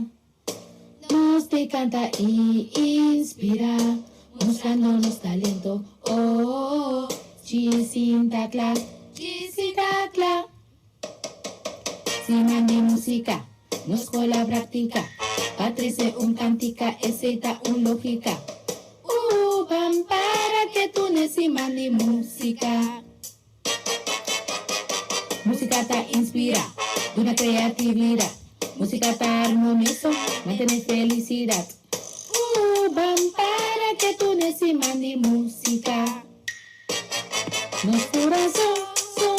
nos te kanta i inspirá, mustrando nos talento, oh, oh, oh. Djis ta kla, djis ta kla. Siman di músika, nos skol a praktiká, pa trese un kantika, esei ta un lógika. Ban para ketu n'e siman di músika. Músika ta inspirá, duna kreatividat. Músika ta armonioso, mantené felisidat. Ban para ketu n'e siman di músika. Nos kurason, son,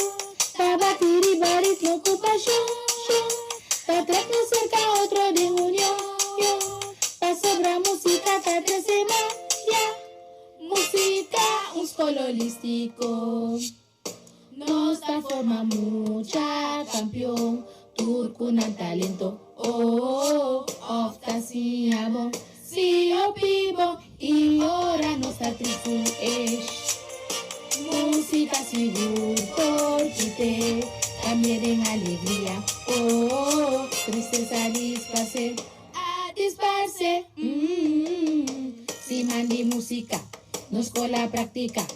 ta bati riba ritmo ku pashon, shon, ta trek nos serka otro den union, yon, pasobra músika ta trese magia. Músika, un skol holístiko. Nos ta forma mucha kampion, tur ku nan talento, oh, òf ta siña bon. Si hopi bon i ora nos ta tristu esh. Músika sigur por kite, kambia den alegria, oh, tristesa disparse, a disparse, mm. Siman di músika, nos skol a praktika,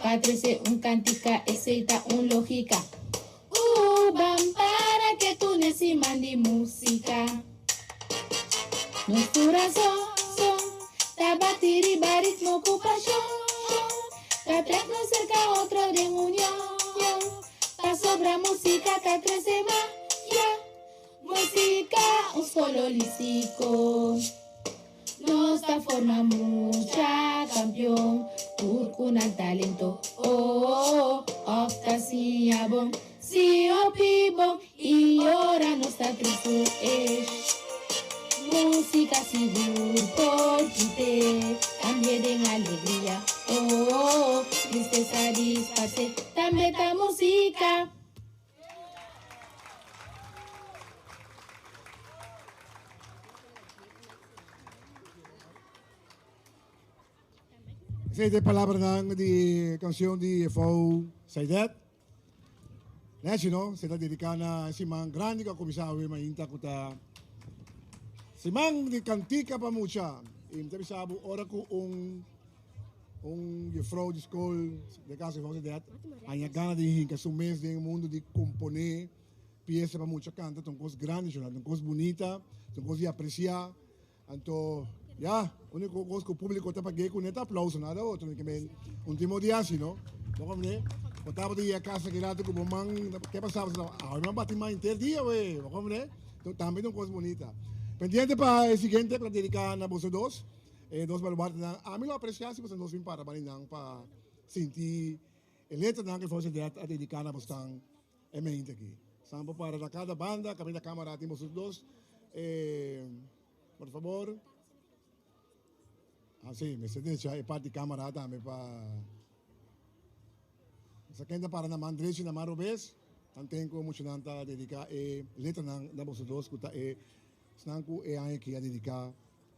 pa trese un kantika, esei ta un lógika. Ban para ketu n'e siman di músika. Nos kurason, son, ta bati riba ritmo ku pashon, shon, ta trek nos serka otro den union, yon, pasobra músika ta trese magia. Músika, un skol holístiko. Nos ta forma mucha kampion, tur ku nan talento, oh, òf ta siña bon. Si hopi bon i ora nos ta tristu, esh. Músika sigur por kite, den alegria. Oh, oh, oh, tristesa disparsé, tambe ta músika. Esei ta e palabranan di kanshon di Efou Saidet. Nechi no, se ta dediká na e siman grandi ku a kuminsá awe mainta ku ta Siman di Kantika pa Mucha. I mi ta bisa bo ora ku un un jufrou di skol, den kaso Efou Saidet, haña gana di hinka su mes den e mundu di komponé piesa pa mucha kanta, ta un kos grandi, ta un kos bunita, ta un kos di apresiá. Anto, ya, úniko kos ku públiko ta pag'é kuné ta aplauso, nada otro. Mi ke men un tin modo di hasi, no? Bo komprendé? Bo tabata yega kas aki rato ku bo man, ke pasaba? Bo ta, awe mi a bati man henter dia, we. Bo komprendé? Enton, tambe ta un kos bunita. Pendiente pa e siguiente ku ta dediká na boso dos, e dos baluartenan. Ami lo apresiá si boso dos bin para bani nan pa sinti e letranan ku e Fausto Dead a dediká na bosnan. E mente aki. San por para na cada banda, caminda camara tin boso dos. Eh, por favor. Ah, sí, mester decha e parti camara tambe pa... Sa ken ta para na man drechi na man robes, tanten ku muchanan ta dedica e letranan na boso dos ku ta e esnan ku e aña aki a dedica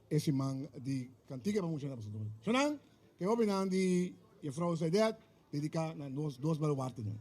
e siman di cantica pa muchanan na boso dos. Shonan, ke hobennan di Juffrouw Saidet dedica na nos dos baluartenan.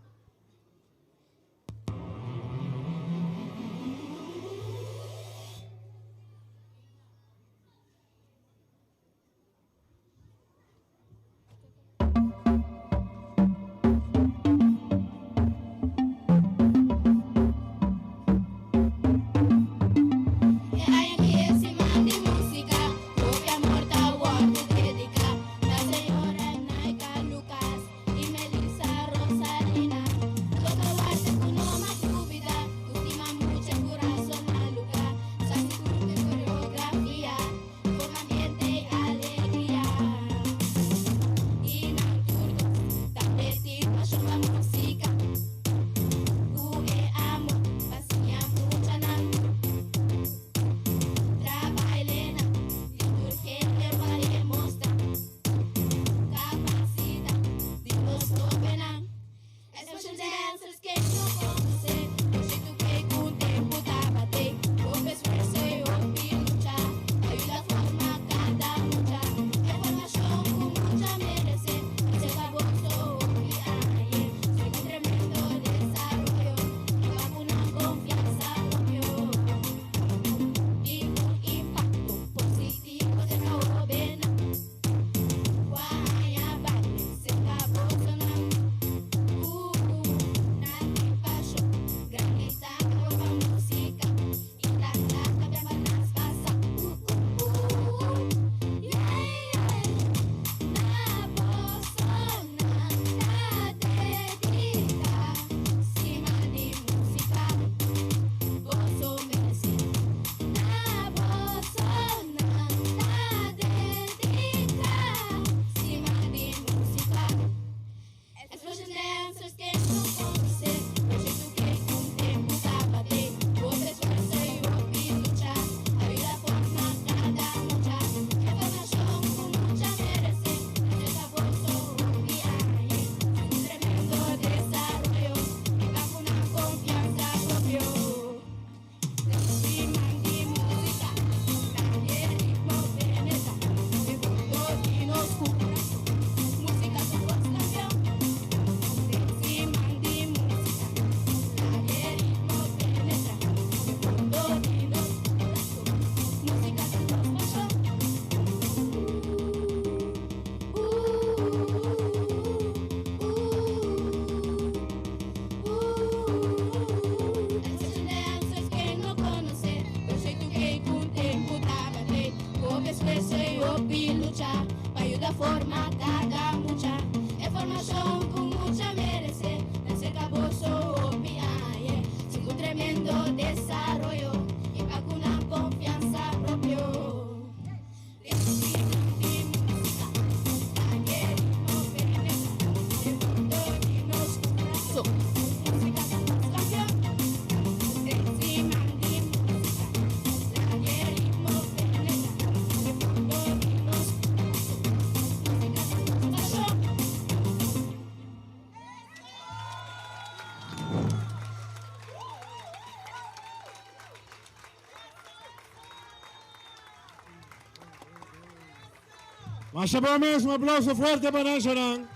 Masha bon mes, un aplauso fuerte pa nan.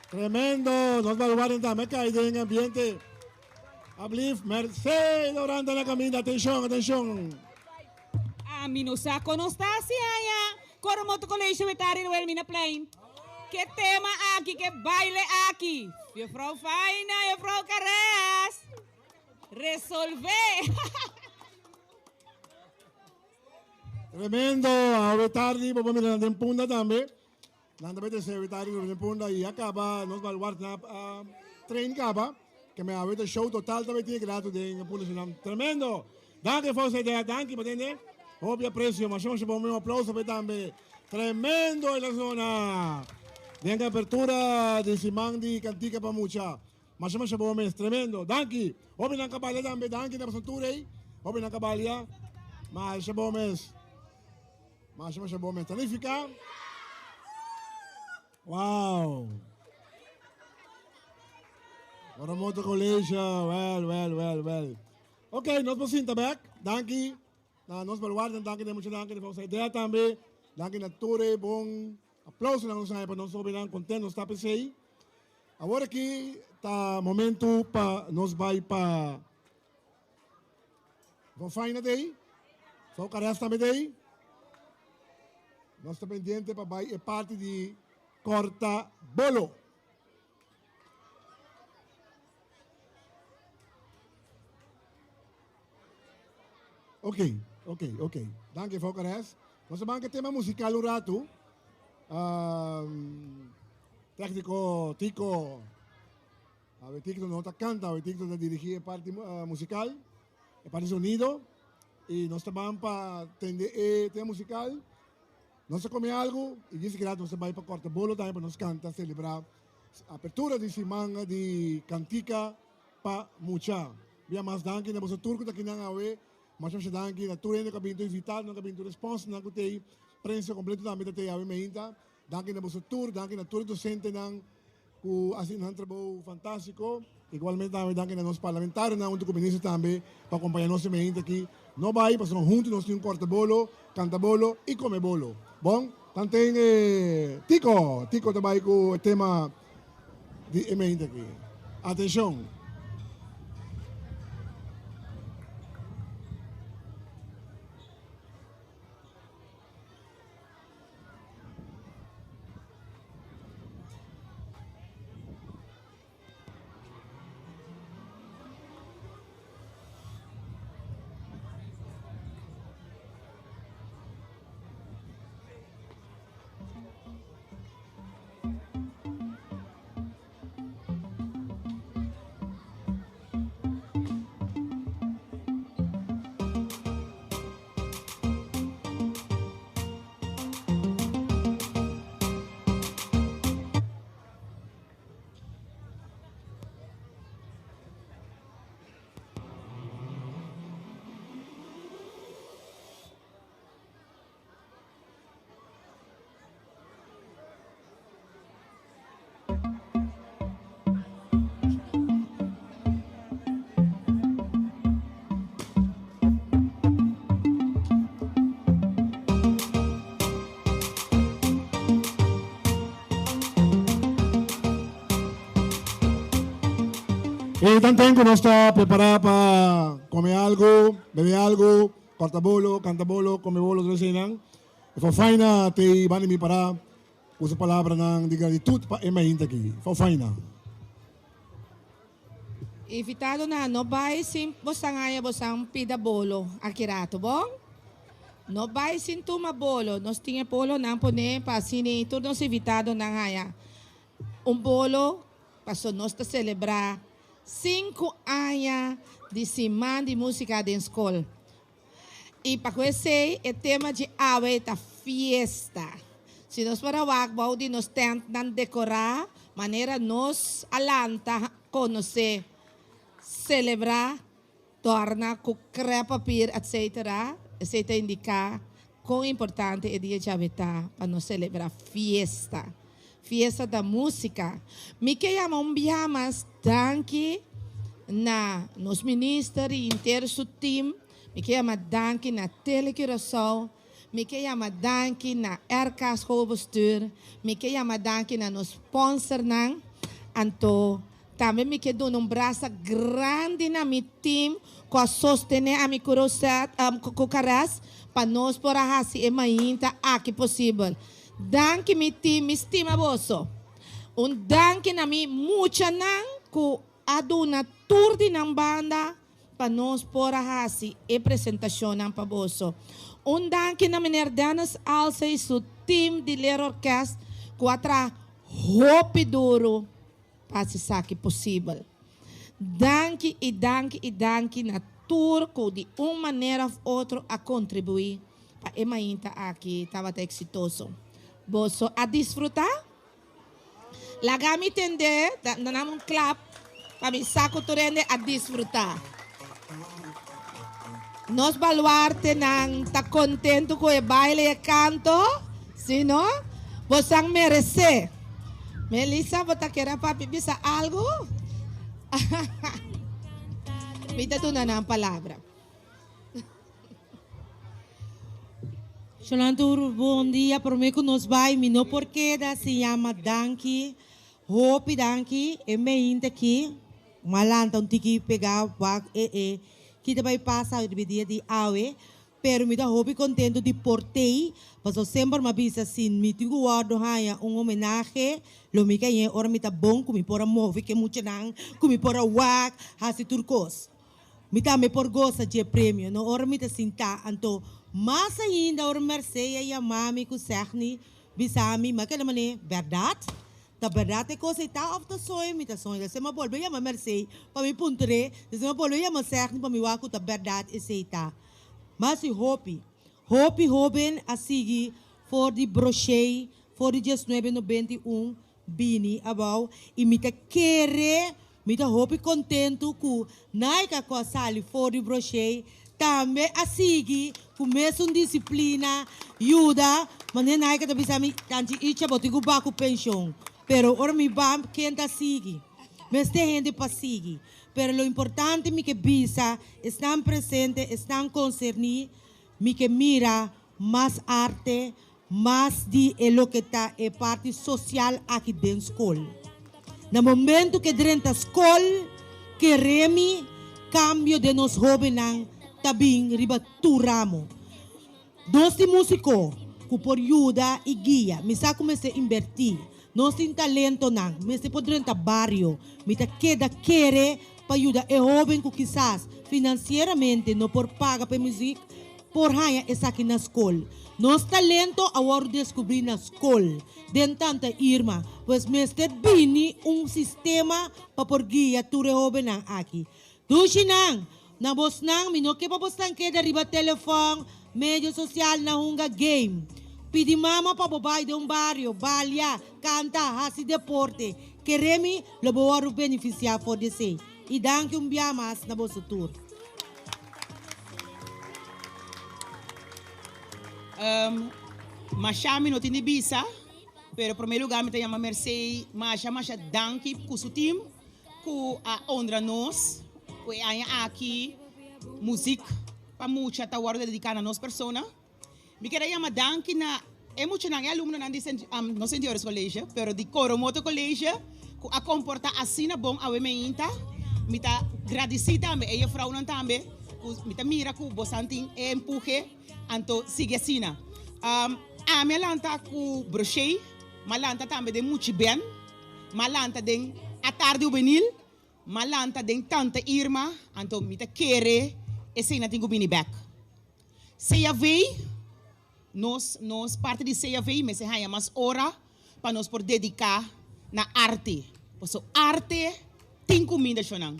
Tremendo, nos baluarten tambe kai den ambiente. Ablief, Mercedes Oranda na caminda, atenshon, atenshon. Ami no sa kon nos ta hasi aña. Coromoto College Wetari Wilhelminaplein. Ke tema aki, ke baile aki. Juffrouw Faina, juffrouw Carreras. Resolve. Tremendo, awe tardi, bo por mira nan den Punda tambe. Nan ta mete awe tardi den Punda y a caba nos baluarte na uh, train caba. Ke me awe ta show total tambe tin grato den Punda Surinam. Tremendo. Danki Fausto Idea, danki pa tende. Hopi aprecio, masha masha bon, un aplauso pa tambe. Tremendo en la zona. Den apertura di siman di Cantica pa Mucha. Masha masha bon mes, tremendo. Danki. Hopi nan kabalia tambe, danki na pasantura ei. Hopi nan kabalia. Masha bon mes. Masha masha bon mes. Tanifica. Wow. Coromoto College, well, well, well, well. Ok, nos por sinta bek. Danki na nos baluarten, danki na mucha danki na Fausta Idea tambe. Danki na tur e bon aplausonan nos haña pa nos hobennan kontent nos ta p'esei. Awor aki ta momento pa nos bai pa Von Faina dei, Von Carres tambe dei. Nos ta pendiente pa bai e parti di corta bolo. Ok, ok, ok. Danki, Von Carres. Nos ta ban tema musical un rato. Um, técnico Tico. Awe Tico no ta canta, awe Tico ta dirigi e parti uh, musical, e parti sonido. Y nos ta ban pa tende e tema musical. Nos ta come algo y dice que nos ta bai pa corta bolo tambe pa nos canta, celebra apertura di siman di Cantica pa Mucha. Bia mas danki na boso tur ku ta kinan awe. Masha masha danki na tur hende ku a bintu invitado, nan ku a bintu respons, nan ku tei prensa completo tambe ta tei awe meinta. Danki na boso tur, danki na tur docentenan ku a hasi nan trabou fantástiko. Igualmente tambe danki na nos parlamentarionan huntu ku minister tambe pa acompaña nos e meinta aki. No bai pasobra huntu nos tin un corta bolo, canta bolo y come bolo. Bon, tanten e Tico, Tico ta bai ku e tema di e meinta aki. Atenshon. E tanten ku nos ta prepará pa kome algu, bebe algu, kòrta bolo, kanta bolo, kome bolo, tur eseinan. E for faina te banda mi pará ku su palabranan di gratitut pa e mainta aki. For faina. Invitadonan, no bai sin bosan haña bosan pida bolo aki rato, bon? No bai sin tuma bolo. Nos tin e bolonan pone pa asina tur nos invitadonan haña un bolo, paso nos ta selebrá sinku aña di Siman di Músika den Skol. I pa ku esei e tema dje awe ta fiesta. Si nos por a wak bou di nos tèntnan dekorá manera nos a lanta konosé, selebrá, dòrna ku krèpapir etsetera, esei ta indiká kon importante e dia djawe ta pa nos selebrá fiesta. Fiesta ta músika. Mi ke yama un biaha mas danki na nos minister i henter su team. Mi ke yama danki na Tele Curaçao. Mi ke yama danki na RK Schoolbestuur, mi ke yama danki na nos sponsornan, anto tambe mi ke duna un brasa grandi na mi team ku a sostené ami ku Rosette, ku Caress pa nos por a hasi e mainta aki posibel. Danki mi team, mi stima boso. Un danki na mi muchanan ku a duna tur di nan banda pa nos por a hasi e presentashonnan pa boso. Un danki na meneer Dennis Alse i su team di Leerorkest ku a traha hopi duru pa hasi esaki posibel. Danki i danki i danki na tur ku di un manera of otro a kontribuí pa e mainta aki tabata eksitoso. Boso a disfrutá? Laga mi tende, dana mi un klap pa mi sa ku tur hende a disfrutá. Nos baluartenan ta kontentu ku e baile i e kanto, si no? Bosan meresé. Melissa, bo ta kere a papi bisa algu? Mi ta duna nan palabra. Shonan tur bon dia prome ku nos bai mi no por keda sin yama danki hopi danki e meinte aki mi a lanta un tiki pega wak e e ki ta bai pasa riba e dia di awe pero mi ta hopi kontento di por tei pasobra semper mi a bisa si mi tin ku wòrdu haña un homenahe lo mi kañ'é ora mi ta bon ku mi por a move ku e muchanan ku mi por a wak hasi tur kos. Mi tambe por gosa dje premio, no ora mi ta sintá. Anto, mas ainda ora Mercé a yamá mi ku Segni bisa mi, ma keda manera, Bèrdat? Ta bèrdat e kos ei ta òf ta soño mi ta soño? Despues mi a bolbe yama Mercé pa mi puntr'é, despues mi a bolbe yama Segni pa mi wak ku ta bèrdat esei ta. Mas di hopi, hopi hóben a sigui for di Broshei for di diesnuebe 91 bini abou i mi ta kere Mi ta hopi kontentu ku Naika ku a sali for di Broshei tambe a sigui ku mesun disiplina yuda manera Naika ta bisa mi tanchi Icha bo tin ku ba ku penshon pero ora mi ba ken ta sigui mester hende pa sigui pero lo importante mi ke bisa esnan presente esnan konserní mi ke mira mas arte Mas di e loke ta e parti sosial aki den skol. Na momentu ke drenta skol, keremi kambio den nos hóbennan ta bin riba tur ramo. Nos tin músiko ku por yuda i guia. Mi sa ku mester inbertí. Nos tin talentonan. Mester por drenta bario. Mi ta keda kere pa yuda e hóben ku kisas finansieramente no por paga pa e muzik, por haña esaki na skol. Nos talento a wòrdu deskubrí na skol, den Tanta Irma, pues mester bini un sistema pa por guia tur e hóbennan aki. Dushinan, na bosnan mi no ke pa bosnan keda riba telefòn, medio sosial na hunga game. Pidi mama pa bo bai den un bario, balia, kanta, hasi deporte. Kere mi lo bo wòrdu benefisiá for di esei. I danki un bia mas na boso tur. Masha mi no tin di bisa, pero prome lugar mi ta yama Mercey masha masha danki ku su team ku a honra nos ku e aña aki muzik pa mucha ta wòrdu dediká na nos persona. Mi kere yama danki na e muchanan, e alumnonan di Sint, no Sint Joris College, pero di Coromoto College ku a komportá asina bon awe meinta. Mi ta gradisí tambe e jefrounan tambe ku mi ta mira ku bosan tin e empuje, anto sigui asina. Ami a lanta ku Broshey, m'a lanta tambe den Muchi Ben, m'a lanta den Atardi Hubenil, m'a lanta den Tante Irma, anto mi ta kere eseinan tin ku bini bèk. CAV, Nos nos parti di CAV mester haña mas ora pa nos por dediká na arte. Pasobra arte tin kuminda shonnan.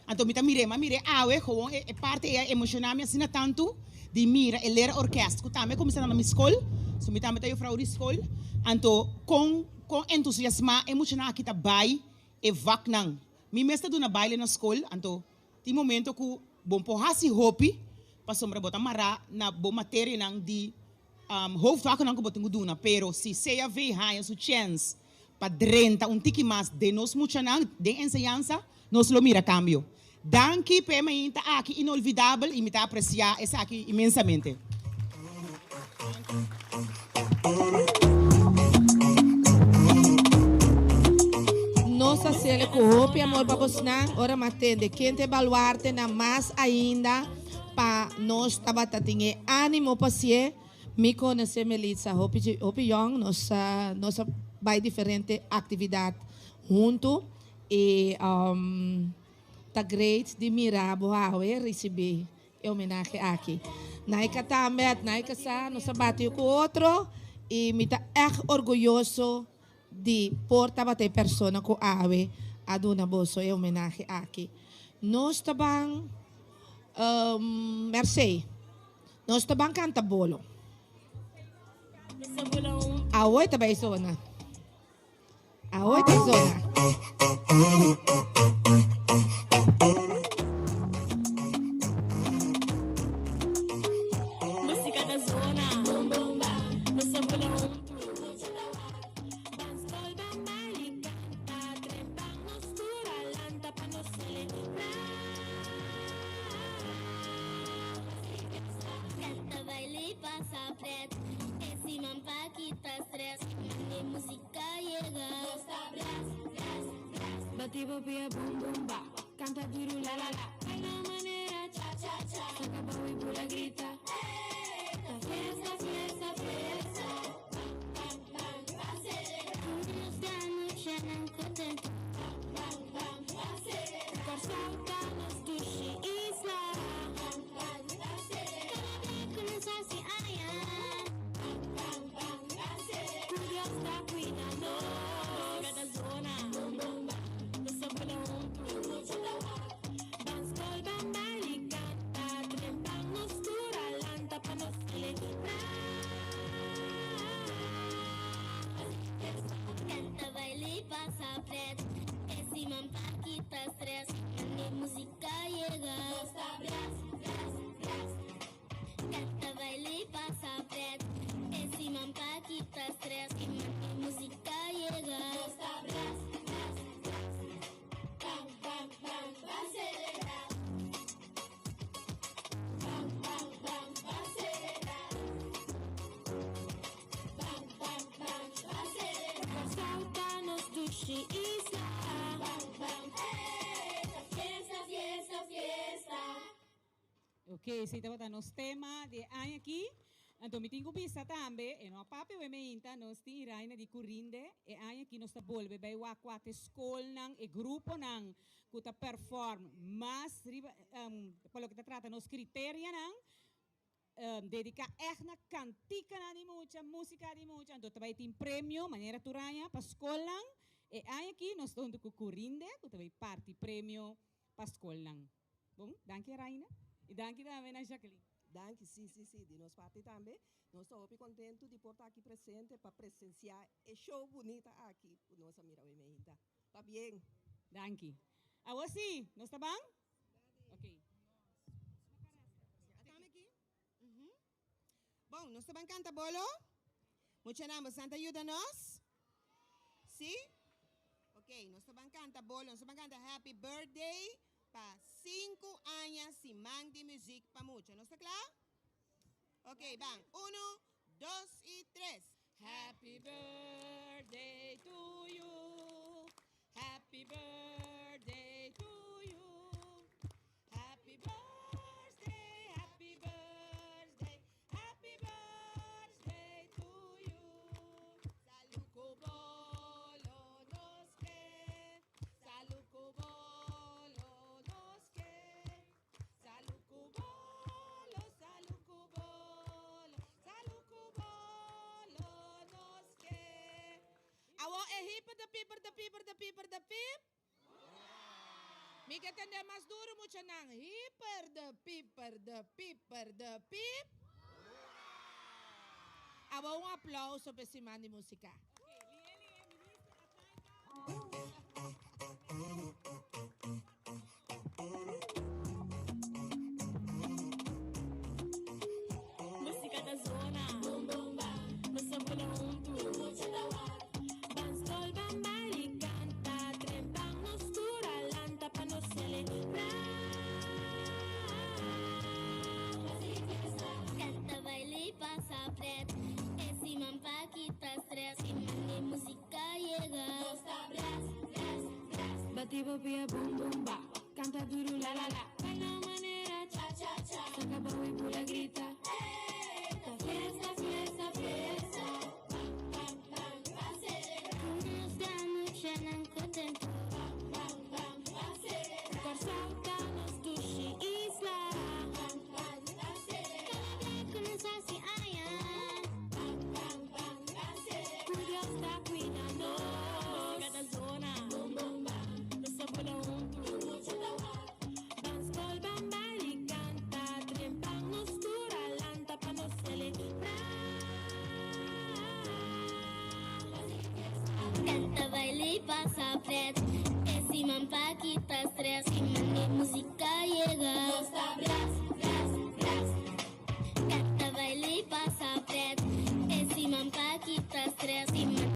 Anto mi ta mir'é, mi a mir'é awe, gewoon e parti ei a emoshoná mi asina tantu di mira e leerorkest ku tambe a kuminsá na mi skol, so mi tambe ta yufrou di skol. Anto kon kon entusiasmá e muchanan aki ta bai e vaknan. Mi mes ta duna baile na skol, anto Tin momento ku bo por hasi hopi pasobra bo ta mará na bo materianan di hoofdvakken ku bo tin ku duna, pero si CAV haña su chèns pa drenta un tiki mas den nos muchanan den enseñansa, nos lo mira kambio. Danki pa e mainta aki inolvidabel i mi ta apresiá esaki inmensamente. ku hopi amor pa bosnan, ora m'a tende ken ta e baluartenan mas ainda pa nos tabata tin e ánimo pa hasié. Mi konosé Melitza hopi hopi yòn, nos a nos a bai diferente aktividat huntu i ta great di mira bo awe risibí e homenahe aki. Naika tambe, Naika sa nos a bati ku otro i mi ta ègt orguyoso di por tabata e persona ku awe a duna boso e homenahe aki. Nos ta ban Mercé, nos ta ban kanta bolo. Awe ta bai zona. Awe ta zona. Música da zona. Bum bum ba. Nos ta bula huntu. Ban skol ban baila y canta. Trempan nos tur a lanta pa nos celebra. Canta, baila y pasa pret. E siman pa kita stress. Mane musica yega. Nos ta bless, bless, bless. Bati bo pia bum bum ba. Canta duru la la la. Baila manera cha cha cha. Saca bow y pura grita. Ta fiesta, fiesta, fiesta. Bam, bam, bam, pa celebrar. Nos ta muchanan contento. Bam, bam, bam, pa celebrar. Corsou ta nos dushi isla. Bam, bam, pa celebrar. Cada dia cu nos haci aña. Bam, bam, bam, pa celebrar. Cu Dios ta cuida nos. Musica da zona. Bum, bum, bam. Nos ta bula huntu. Ban skol, ban baila y canta. Trempan nos tur a lanta pa nos celebra. Canta, baila y pasa pret. E siman pa kita stress. Mane musica yega. Nos ta bless, bless, bless. Canta, baila y pasa pret. E siman pa kita stress. Mane musica yega. Nos ta bless, bless, bless. Bam, bam, bam, pa celebra. Bam, bam, bam, pa celebra. Bam, bam, bam, pa celebra. Corsou ta nos dushi isla. Bam, bam, hey, ta fiesta, fiesta, fiesta. Ok, esey tabata nos tema di e aña aki. Anto mi tin cu bisa tambe, e no a papia we meinta, nos tin Iraina di Curinde, e aña aki nos ta bolbe bay wak cua t'e scolnan, e gruponan cu ta perform mas riba, pa loke ta trata nos criterianan, dedica echt na canticanan di mucha, musica di mucha, anto ta bay tin premio manera tur aña pa scolnan. E aña aki nos ta hunto cu Curinde cu ta bay parti premio pa scolnan. Bon, danki Raina y danki tambe na Jacqueline. Danki, si, si, si, di nos parti tambe. Nos ta hopi contento di por ta aki presente pa presencia e show bunita aki cu nos a mira awe meinta. Pabien! Danki. Awo si, nos ta ban? Ok. Bon, nos ta ban canta bolo? Muchanan, bosan ta yuda nos? Si? Ok, nos ta ban canta bolo, nos ta ban canta Happy Birthday pa sinku aña Siman di Muziek pa Mucha. Nos ta kla? Ok, ban. Uno, dos y tres. Happy birthday to you. Happy birthday to you. Happy birthday, happy birthday, happy birthday to you. Salud cu bolo nos ke, salud cu bolo nos ke. Salud cu bolo, salud cu bolo, salud cu bolo nos ke. Awo e hiper de piper de piper de piper de pip. Mi ke tende mas duro muchanan. Hiper de piper de piper de pip. Awo un aplauso pa e siman di musica. Música da zona. Bum bum ba. Nos ta bula huntu. Ban skol ban baila y canta. Trempan nos tur a lanta pa nos celebra. Canta, baila y pasa pret. E siman pa kita stress. Mane musica yega. Nos ta bless. Bati bo pia bum bum ba. Canta duro la la la. Baila manera cha cha cha. Saca bow y pula grita. Ta fiesta, fiesta, fiesta. Bam, bam, bam, pa celebrar. Nos da mucha nan contento. Bam, bam, bam, pa celebrar. Corsou ta nos dushi isla. Bam, bam, pa celebrar. Cada dia comienza así, ay, ay. Bam, bam, bam, pa celebrar. Cu Dios ta cuida nos. Musica ta zona. Bum, bum, bam. Nos ta bula hunto. Ban scol, ban baila y canta. Trempan nos tur a lanta pa nos celebra. Canta, baila y pasa pret. E siman pa kita stress. Siman di musica yega. Nos ta bless, bless, bless. Canta, baila y pasa pret. E siman pa kita stress.